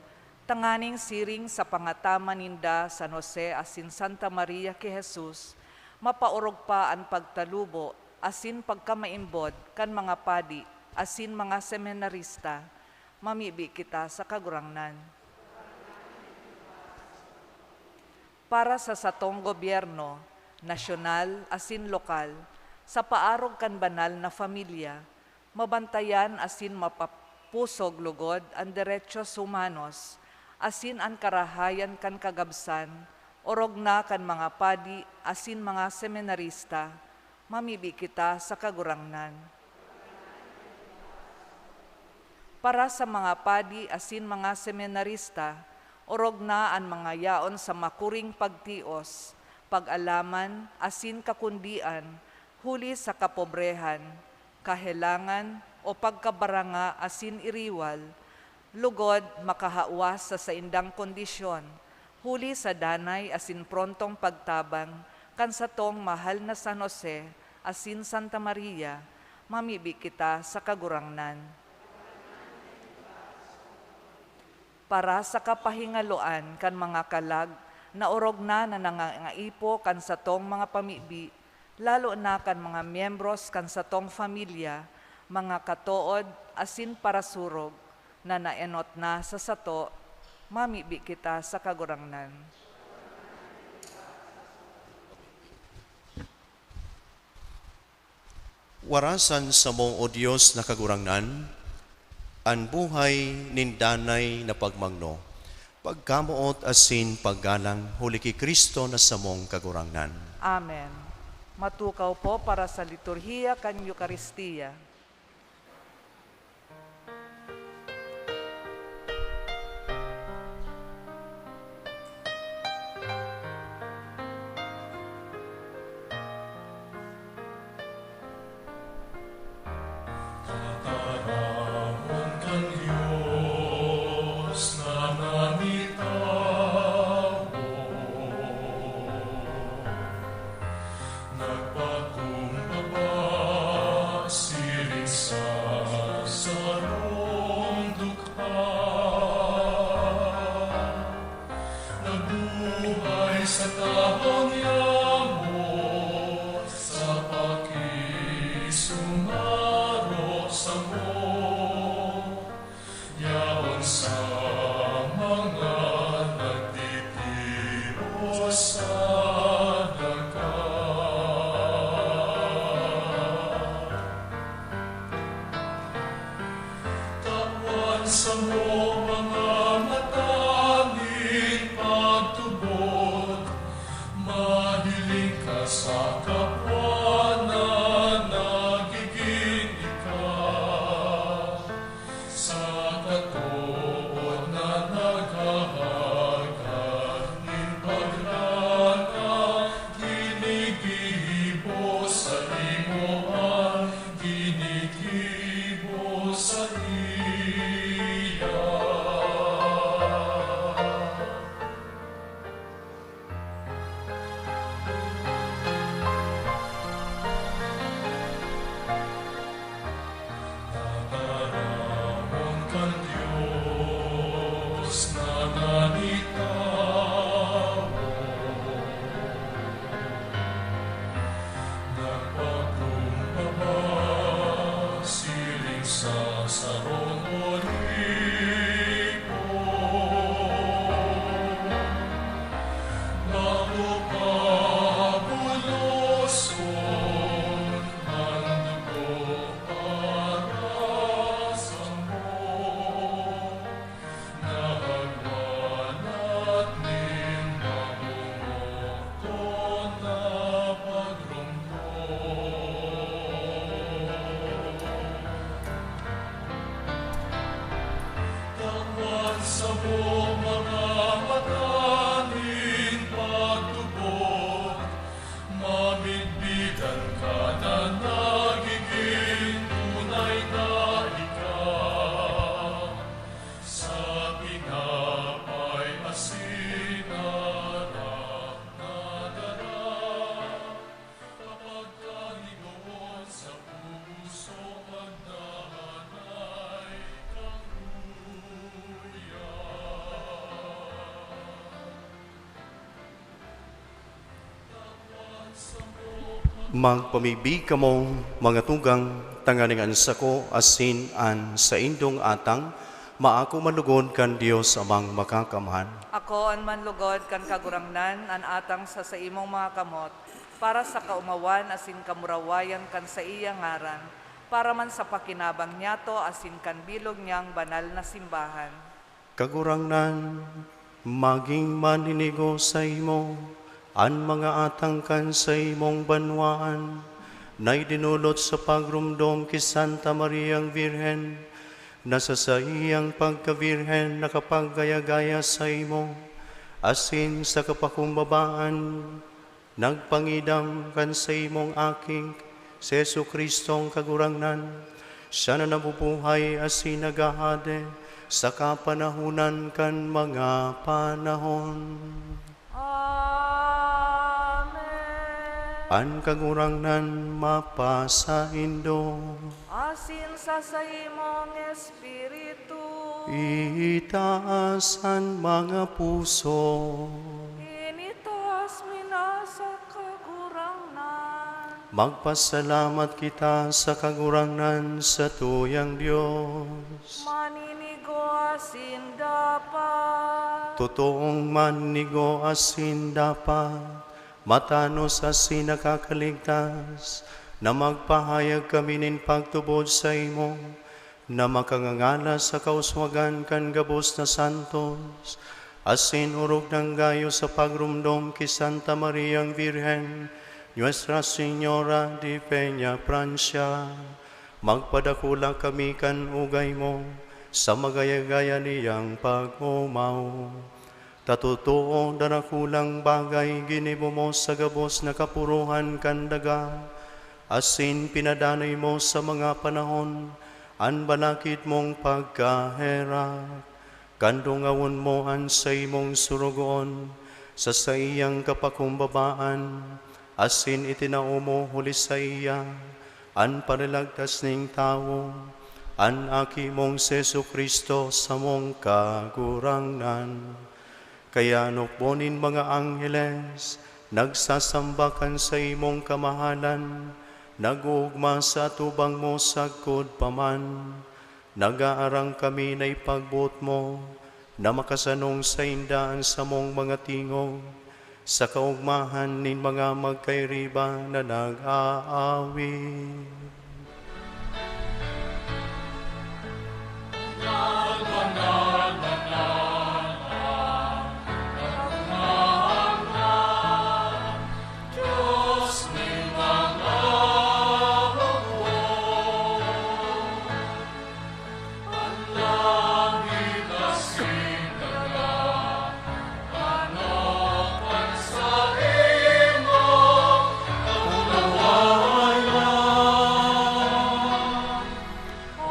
tanganing siring sa pangataman ninda San Jose asin Santa Maria ki Jesus, mapaorog pa an pagtalubo asin pagkamaimbod kan mga padi asin mga seminarista, mamibi kita sa Kagurangnan. Para sa satong gobyerno, nasyonal asin lokal, sa paarog kan banal na familia, mabantayan asin mapapusog logod an derechos humanos asin an karahayan kan kagabsan, orog na kan mga padi asin mga seminarista, mamibi kita sa Kagurangnan. Para sa mga padi asin mga seminarista, orog na an mga yaon sa makuring pagtios, pag-alaman, asin kakundian, huli sa kapobrehan, kahelangan, o pagkabaranga asin iriwal, lugod makahawas sa saindang kondisyon, huli sa danay asin prontong pagtabang kan satong mahal na San Jose asin Santa Maria, mamibi kita sa Kagurangnan. Para sa kapahingaloan kan mga kalag na orog na na nangangaipo kan satong mga pamibi, lalo na kan mga miyembros kan satong familya, mga katood asin parasurog na naenot na sa sato, mamibi kita sa Kagurangnan. Warasan samo, O Dios na Kagurangnan, an buhay nin danay na pagmangno, pagkamoot asin paggalang huli ki Cristo na samong Kagurangnan. Amen. Matukaw po para sa liturhiya kan Eukaristia. Tataramon kan Dios na nanitawo, nagpakumbaba siring sa sarong dukha. Nabuhay sa tahaw niyamo, sa pakisumaro samo, yaon sa mga nagtitios sa daga. Tawan samo mga mata nin pagtubod, Magpamibi kamo, mga tugang, tanganing an sako asin an saindong atang maako man lugod kan Dios Amang Makakamhan. Ako an manlugod kan Kagurangnan, an atang sa saimong mga kamot, para sa kaomawan asin kamurawayan kan saiyang ngaran, para man sa pakinabang niyato asin kan bilog niyang banal na simbahan. Kagurangnan, magin maninigo saimo an mga atang kan saimong banwaan, na idinolot sa pagromdom ki Santa Mariang Birhen, na sa saiyang pagkabirhen nakapagaya-gaya saimo, asin sa kapakumbabaan nagpangidam kan saimong Aki, si Jesu-Cristong Kagurangnan. Siya na nabubuhay asin naghahade sa kapanahonan kan mga panahon. Amen. An Kagurangnan mapasaindo. Asin sa saimong espiritu. Itaas an mga puso. Initaas mi na sa Kagurangnan. Magpasalamat kita sa Kagurangnan, satuyang Dios. Maninigo asin dapat. Totoong maninigo asin dapat, matanos asin nakakaligtas, na magpahayag kami nin pagtubod saimo, na makangangalas sa kauswagan kan gabos na santos, asin orog nang gayo sa pagromdom ki Santa Mariang Birhen, Nuestra Señora de Peñafrancia. Magpadakula kami kan ugay mo sa magaya-gaya niyang pag-omaw. Ta totoo, darakulang bagay ginibo mo sa gabos na kapurohan kan daga, asin pinadanay mo sa mga panahon an balakid mong pagkaherak. Kan dungawon mo an saimong sorogoon sa saiyang kapakumbabaan, asin itinao mo huli saiya an Panlagtas nin tawo, an Aki mong si Jesu-Cristo, samong Kagurangnan. Kaya nukbo nin mga angheles, nagsasamba kan saimong kamahalan, nag-oogma sa atubang mo sagkod pa man. Nag-aarang kami na ipagboot mo na makasanong sainda an samong mga tingog, sa kaogmahan nin mga magkairiba na nag-aawit.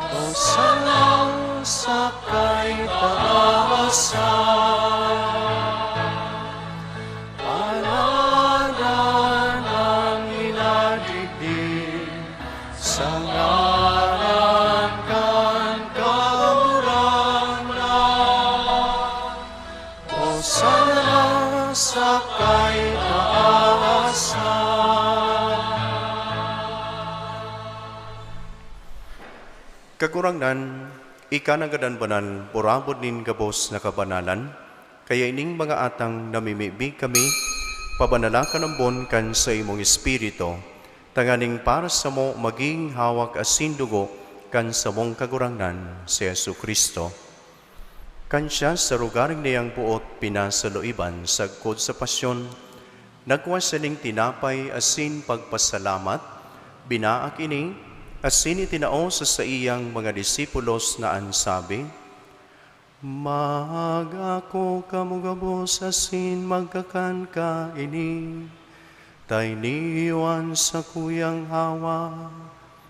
Hosanna sa kaitaasan. Panadan an minadigdi sa ngaran kan Kagurangnan. Hosanna sa kaitaasan. Kagurangnan, ika nanggad an banal, burabod nin gabos na kabanalan. Kaya ining mga atang namimibi kami, pabanala kan ambon kan saimong Espiritu, tanganing para samo maging hawak asin dugo kan samong Kagurangnan, si Jesu-Cristo. Kan siya sa rogaring niyang boot pinasaluiban sagkod sa pasyon, nagkua siya nin tinapay asin pagpasalamat, binaak ini, asin itinao sa saiyang mga disipulos na an sabi, "Mag-ako kamo gabos asin magkakan kaini, ta ini iyo an sakuyang hawak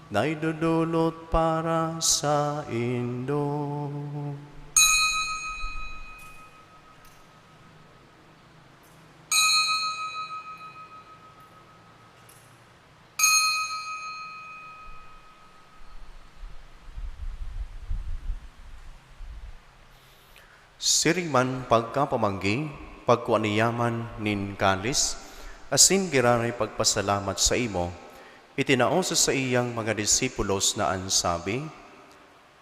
na idodolot para saindo." Siring man pagkapamanggi, pagkua niya man nin kalis, Asin giraray pagpasalamat saimo, itinao sa saiyang mga disipulos na an sabi,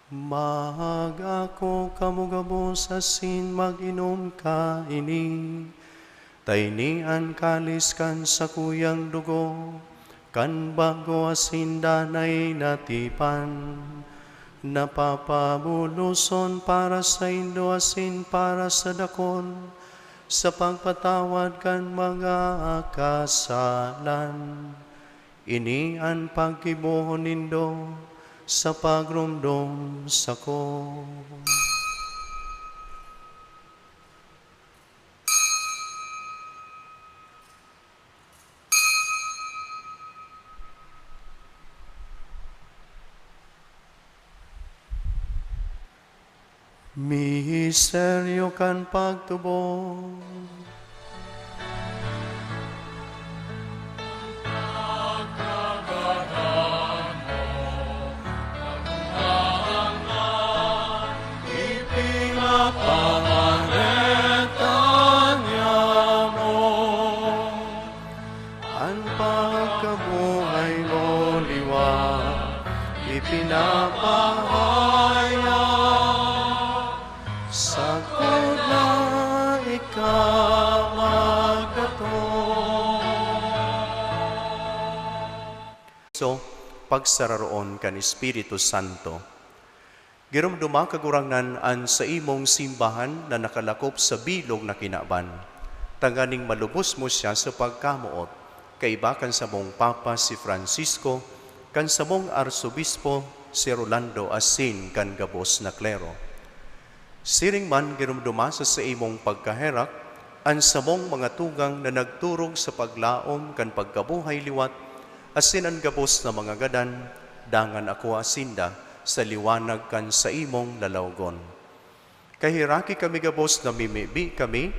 "Mag-ako kamo gabos asin mag-inom kaini. Ta ini an kalis kan sakuyang dugo, kan bago asin danay na tipan, na papabuloson para saindo asin para sa dakul, sa pagpatawad kan mga kasalan. Ini an paggibohon nindo sa pagromdom sako." Misteryo kan pagtubod. Ipinapangareta niya mo. An pagkabuhay mo liwat ipinapahayag, sagkod na ika magkatong. So, pagsararoon kan Espiritu Santo. Giromdoma, Kagurangnan, an saimong simbahan na nakalakop sa bilog na kinaban, tanganing malubos mo siya sa pagkamoot, kaiba kan samong Papa si Francisco, kan samong Arsobispo si Rolando asin kan gabos na klero. Siring man, giromdoma sa saimong pagkaherak an samong mga tugang na nagturog sa paglaom kan pagkabuhay liwat, asin an gabos na mga gadan, dangan akoa sinda sa liwanag kan saimong lalawgon. Kaheraki kami gabos na mimibi kami,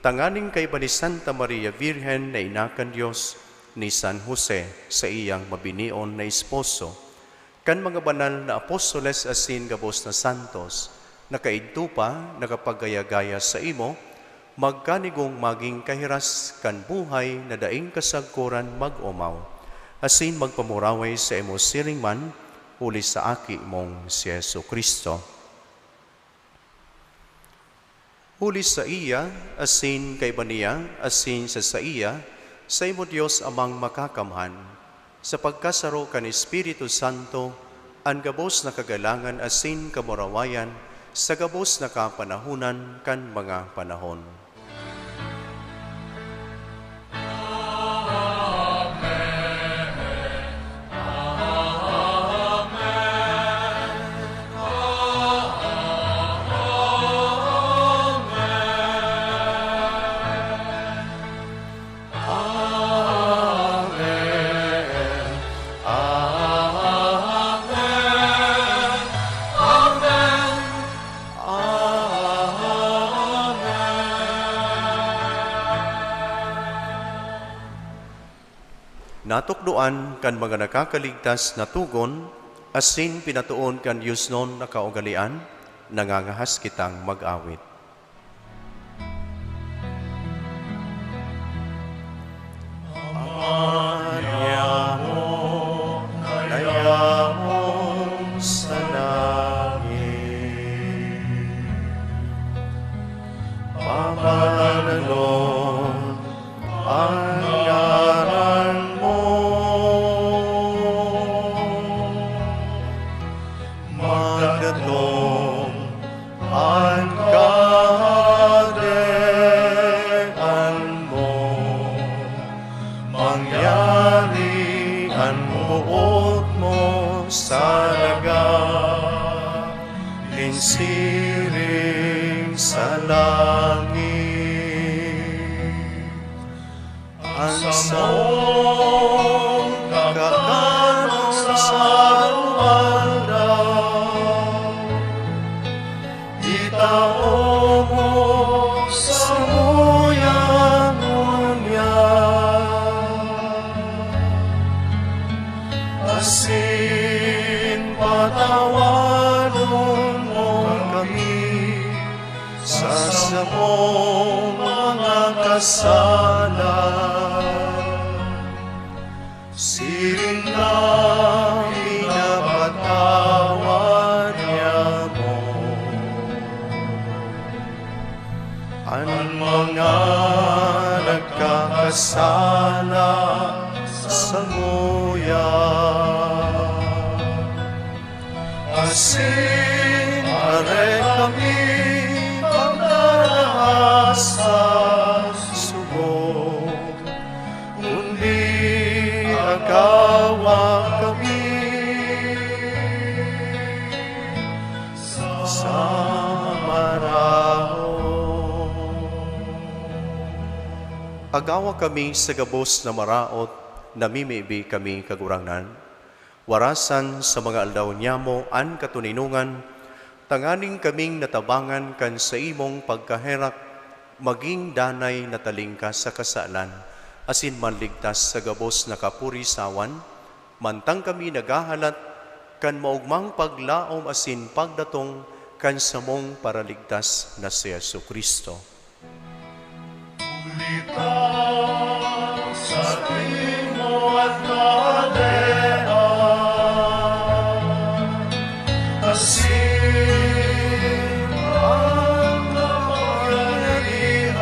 tanganing kaiba ni Santa Maria Birhen na ina kan Dios, ni San Jose, saiyang mabinion na esposo, kan mga banal na apostoles asin gabos na santos, na kaidto pa nakapagaya-gaya saimo, magkanigong magin kahiras kan buhay na daing kasagkoran mag-omaw, asin magpamuraway saimo siring man, huli sa Aki mong si Jesu-Cristo. Huli saiya, asin kaiba niya, asin sa saiya, saimo Dios Amang Makakamhan, sa pagkasaro kan Espiritu Santo, an gabos na kagalangan asin kamurawayan sa gabos na kapanahonan kan mga panahon. Natukdoan kan mga nakakaligtas na togon asin pinatoon kan diosnon na kaugalean, nangangahas kitang mag-awit. Ama niamo na yaon sa langit, pabananon an ngaran mo. Magdatong an Kahadean mo. Mangyari an boot mo sa daga, nin siring sa langit. An samong kakanon sa araw-araw, itao mo samuya ngunyan, asin patawadon mo kami sa samong mga kasalan, sana sanguya. Asin are kami pagdaraha sa sugo, kundi agawa kami sa maraot. Agawa kami sa gabos na maraot, namimibi kami, Kagurangnan. Warasan sa mga aldaw niyamo an katoninongan, tanganing kaming natabangan kan saimong pagkaherak, magin danay na talingkas sa kasalan, asin manligtas sa gabos na kapurisawan, mantang kami naghahalat kan maogmang paglaom asin pagdatong kan samong Paraligtas na si Jesu-Cristo. Huli ta saimo an kahadean, asin an kapangyarihan,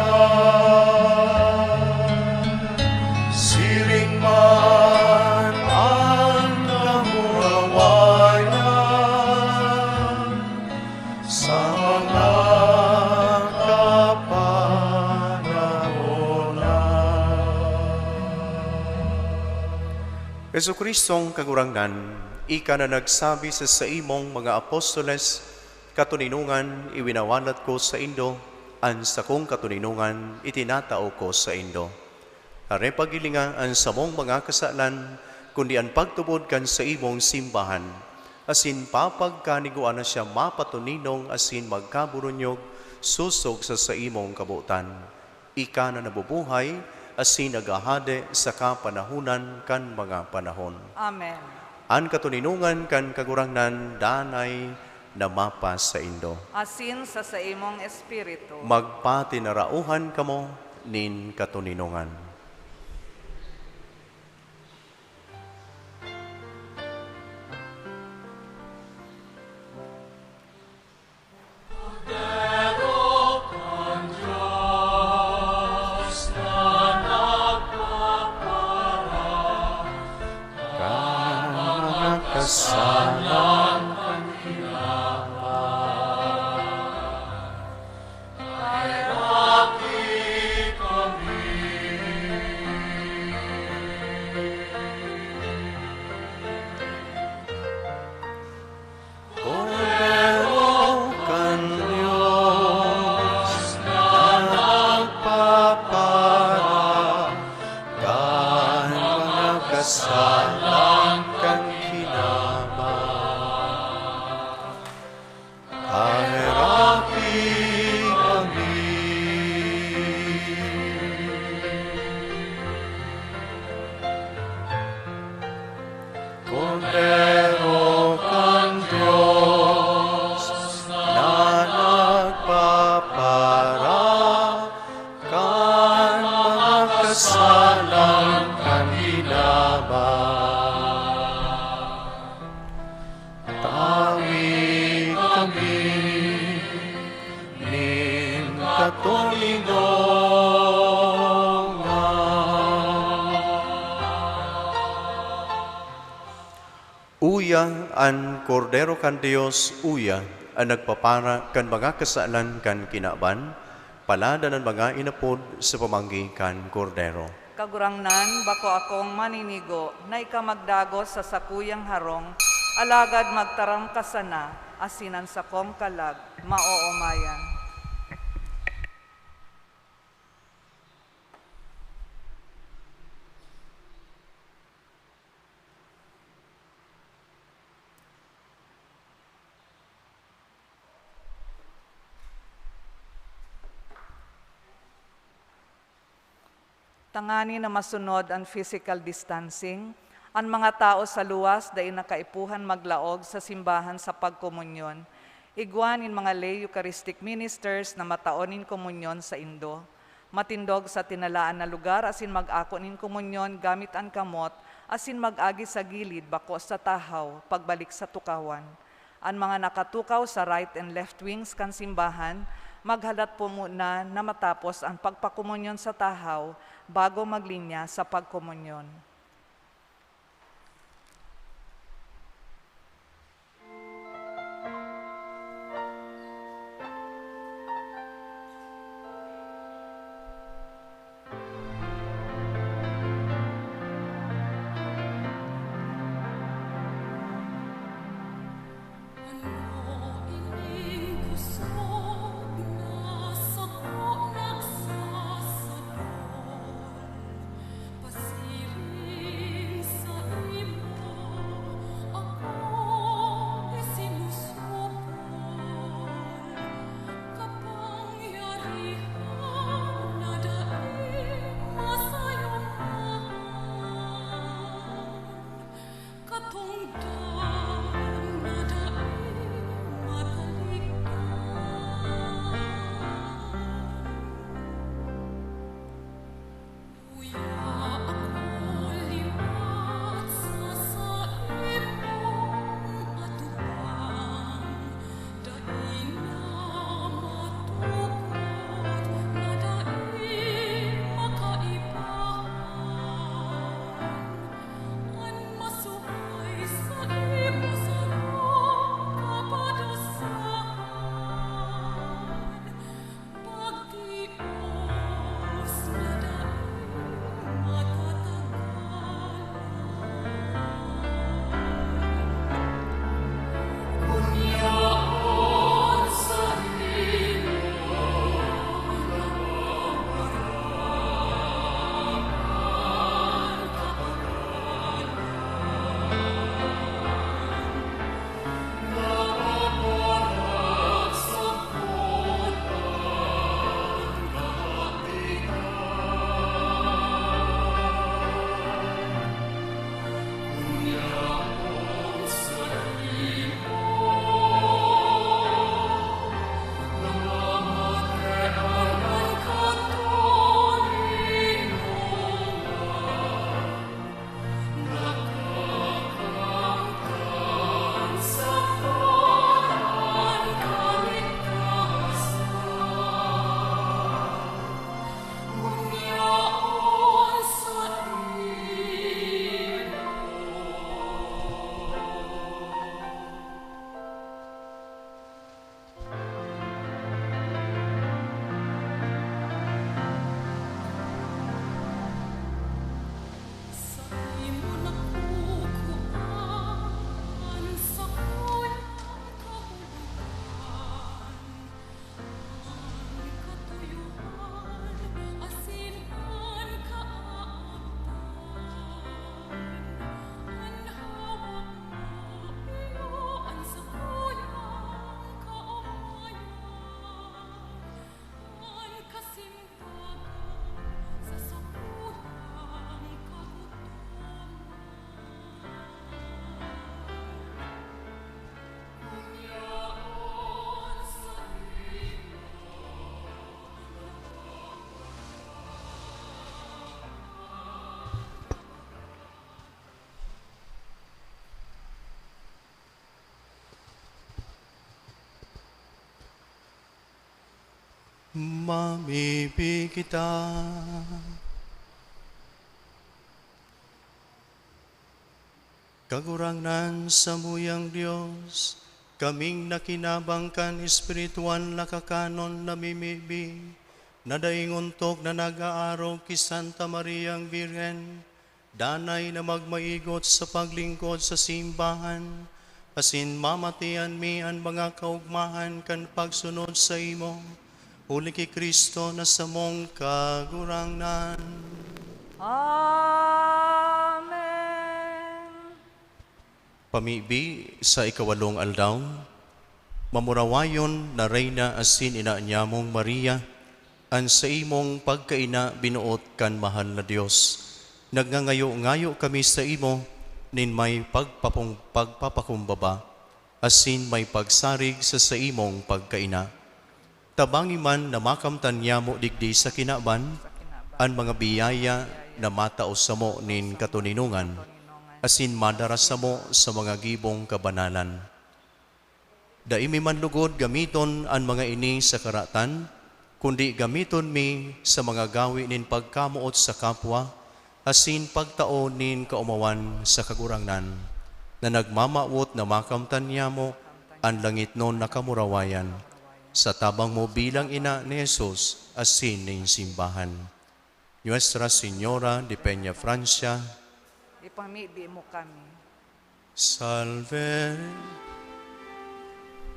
siring man an kamurawayan sa mga kapanahonan. Jesu-Cristong Kagurangnan, ika na nagsabi sa saimong mga apostoles, "Katoninongan iwinawalat ko saindo, an sakong katoninongan itinatao ko saindo." Are paghilinga an samong mga kasalan, kundi an pagtubod kan saimong simbahan, asin papagkanigoan na siya mapatoninong asin magkaburunyog sosog sa saimong kabotan. Ika na nabubuhay asin naghahade sa kapanahonan kan mga panahon. Amen. An katoninongan kan Kagurangnan danay na mapasaindo. Asin sa saimong espiritu. Magpatinarauhan kamo nin katoninongan. Kan mga kasalan kan kinaban, pairaki kami. Kordero kan Dios na nagpapara kan mga kasalan kan kinaban, pairaki kami. Kordero kan Dios na nagpapara kan mga kasalan kan kinaban, tawi kami nin katoninongan. Uya an Kordero kan Dios, uya an nagpapara kan mga kasalan kan kinaban. Paladan an mga inapod sa pamanggi kan Kordero. Kagurangnan, bako akong maninigo na ika magdagos sa sakuyang harong, alagad magtaram ka sana, asin an sakong kalag maoomayan. Tanganing masunod an physical distancing, an mga tawo sa luwas dai na kaipuhan maglaog sa simbahan sa pagkomunyon. Igwa nin mga lay Eucharistic ministers na matao nin komunyon saindo. Matindog sa tinalaan na lugar asin mag-ako nin komunyon gamit an kamot asin mag-agi sa gilid, bako sa tahaw, pagbalik sa tukawan. An mga nakatukaw sa right and left wings kan simbahan, Maghalat po muna na matapos ang pagpakomunyon sa tahaw bago maglinya sa pagkomunyon. Mamibi kita. Kagurangnan, samuyang Dios, kaming nakinabang kan espiritual na kakanon namimibi, na daing ontok na nag-aarog ki Santa Mariang Birhen, danay na magmaigot sa paglingkod sa simbahan, asin mamatian mi an mga kaogmahan kan pagsunod saimo, huli ki Cristo na samong Kagurangnan. Amen. Pamibi sa ikawalong aldaw, mamurawayon na Reyna asin ina nyamong Maria, an saimong pagkaina binoot kan mahal na Dios. Nagngangayo-ngayo kami saimo nin may pagpapung-, pagpapakumbaba asin may pagsarig sa saimong pagkaina. Tabangi man na makamtan nyamo digdi sa kinaban an mga biyaya na matao samo nin katoninongan, asin madara samo sa mga gibong kabanalan. Dai mi man lugod gamiton an mga ini sa karatan, kundi gamiton mi sa mga gawe nin pagkamoot sa kapwa, asin pagtao nin kaomawan sa Kagurangnan, na nagmamawot na makamtan niyamo an langitnon na kamurawayan, sa tabang mo bilang ina ni Jesus asin nin simbahan. Nuestra Señora de Peña Francia. Ipamibi mo kami. Salve,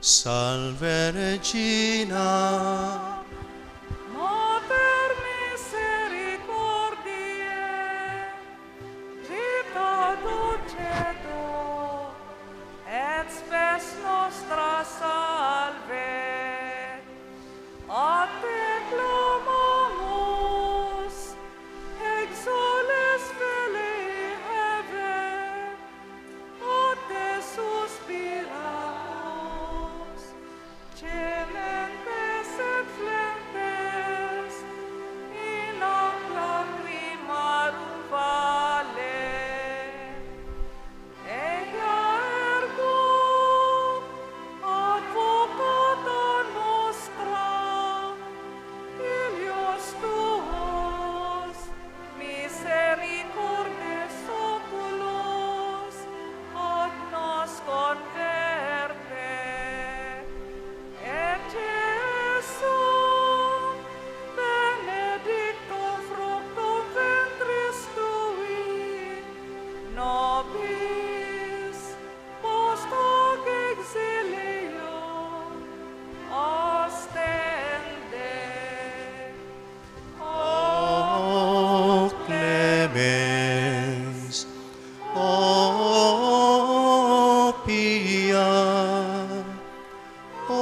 Salve Regina. Mater misericordiae, vita dulcedo, et spes nostra salve. A te clamamus, exsules filii Hevae, a te suspiramus, cementes et flentes in ac lacrimarum vale. Ella ergo advocata nostra, filios tuos, misericordes oculos, ad nos converte. Et Iesus, benedictum fructum ventris tui, nobis post hoc exilio ostende. O clemens, o pia, O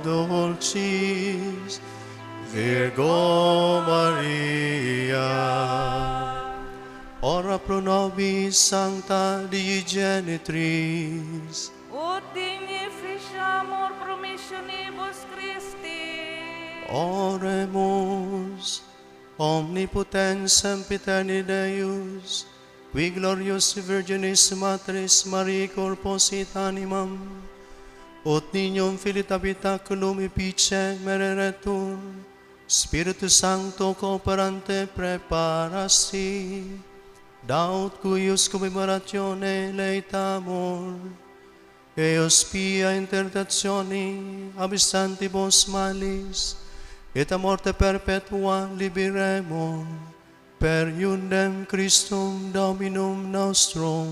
dulcis Virgo Maria, ora pro nobis sancta Dei Genitris. Ut dignificiamur promissionibus Christi. Oremus. Omnipotens sempiterni Deus, qui gloriosae Virginis Matris Mariae corpus et animam, ut nihil filit habitaculum efficem eretur, Spiritu Sancto cooperante preparasi, da ut cuius commemorationem laetamur, eius pia in tentatione, abstantibus malis, et a morte perpetua liberemur, per eundem Christum Dominum nostrum.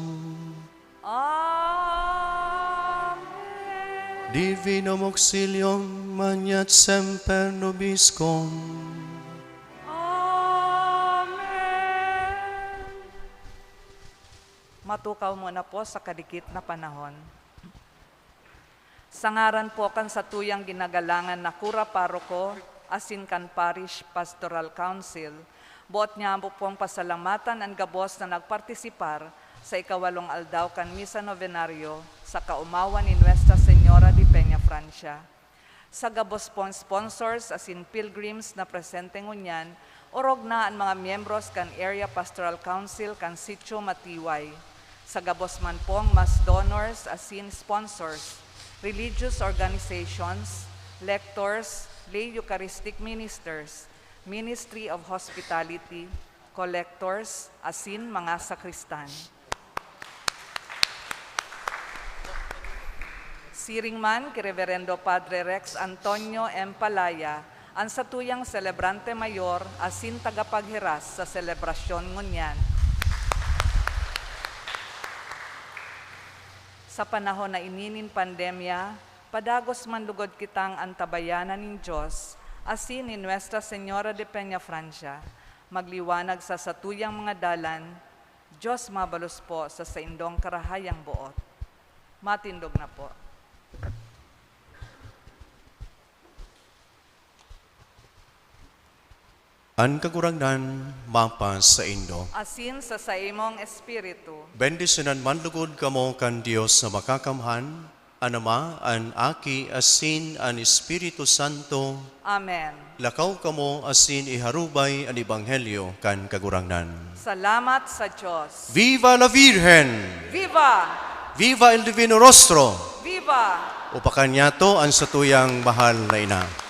Amen. Divinum auxilium maneat semper nobiscum. Amen. Matukaw muna po sa kadikit na panahon. Sa ngaran po kan satuyang ginagalangan na kura paroko asin kan Parish Pastoral Council, boot niya po pong pasalamatan an gabos na nagpartisipar sa ikawalong aldaw kan Misa Novenario sa kaomawan ni Nuestra Señora de Peña Francia. Sa gabos pong sponsors asin pilgrims na presente ngunyan, orog na an mga miyembros kan Area Pastoral Council kan Sitio Matiway. Sa gabos man pong mass donors asin sponsors, religious organizations, lectors, lay Eucharistic ministers, Ministry of Hospitality, collectors, asin mga sakristan. Siring man ki Reverendo Padre Rex Antonio M. Palaya, an satuyang selebrante mayor asin tagapaghiras sa selebrasyon ngunyan. Sa panahon na ini nin pandemya, padagos man lugod kitang antabayanan nin Dios asin ni Nuestra Señora de Peña Francia, magliwanag sa satuyang mga dalan, Dios mabalos po sa saindong karahayang boot. Matindog na po. An Kagurangnan mapasaindo. Asin sa saimong espiritu. Bendisyonan man lugod kamo kan Dios na Makakamhan, an Ama, an Aki, asin an Espiritu Santo. Amen. Lakaw kamo asin iharubay an ebanghelyo kan Kagurangnan. Salamat sa Dios. Viva la Virgen! Viva! Viva el Divino Rostro! Viva! Upakan niyato an satuyang mahal na ina.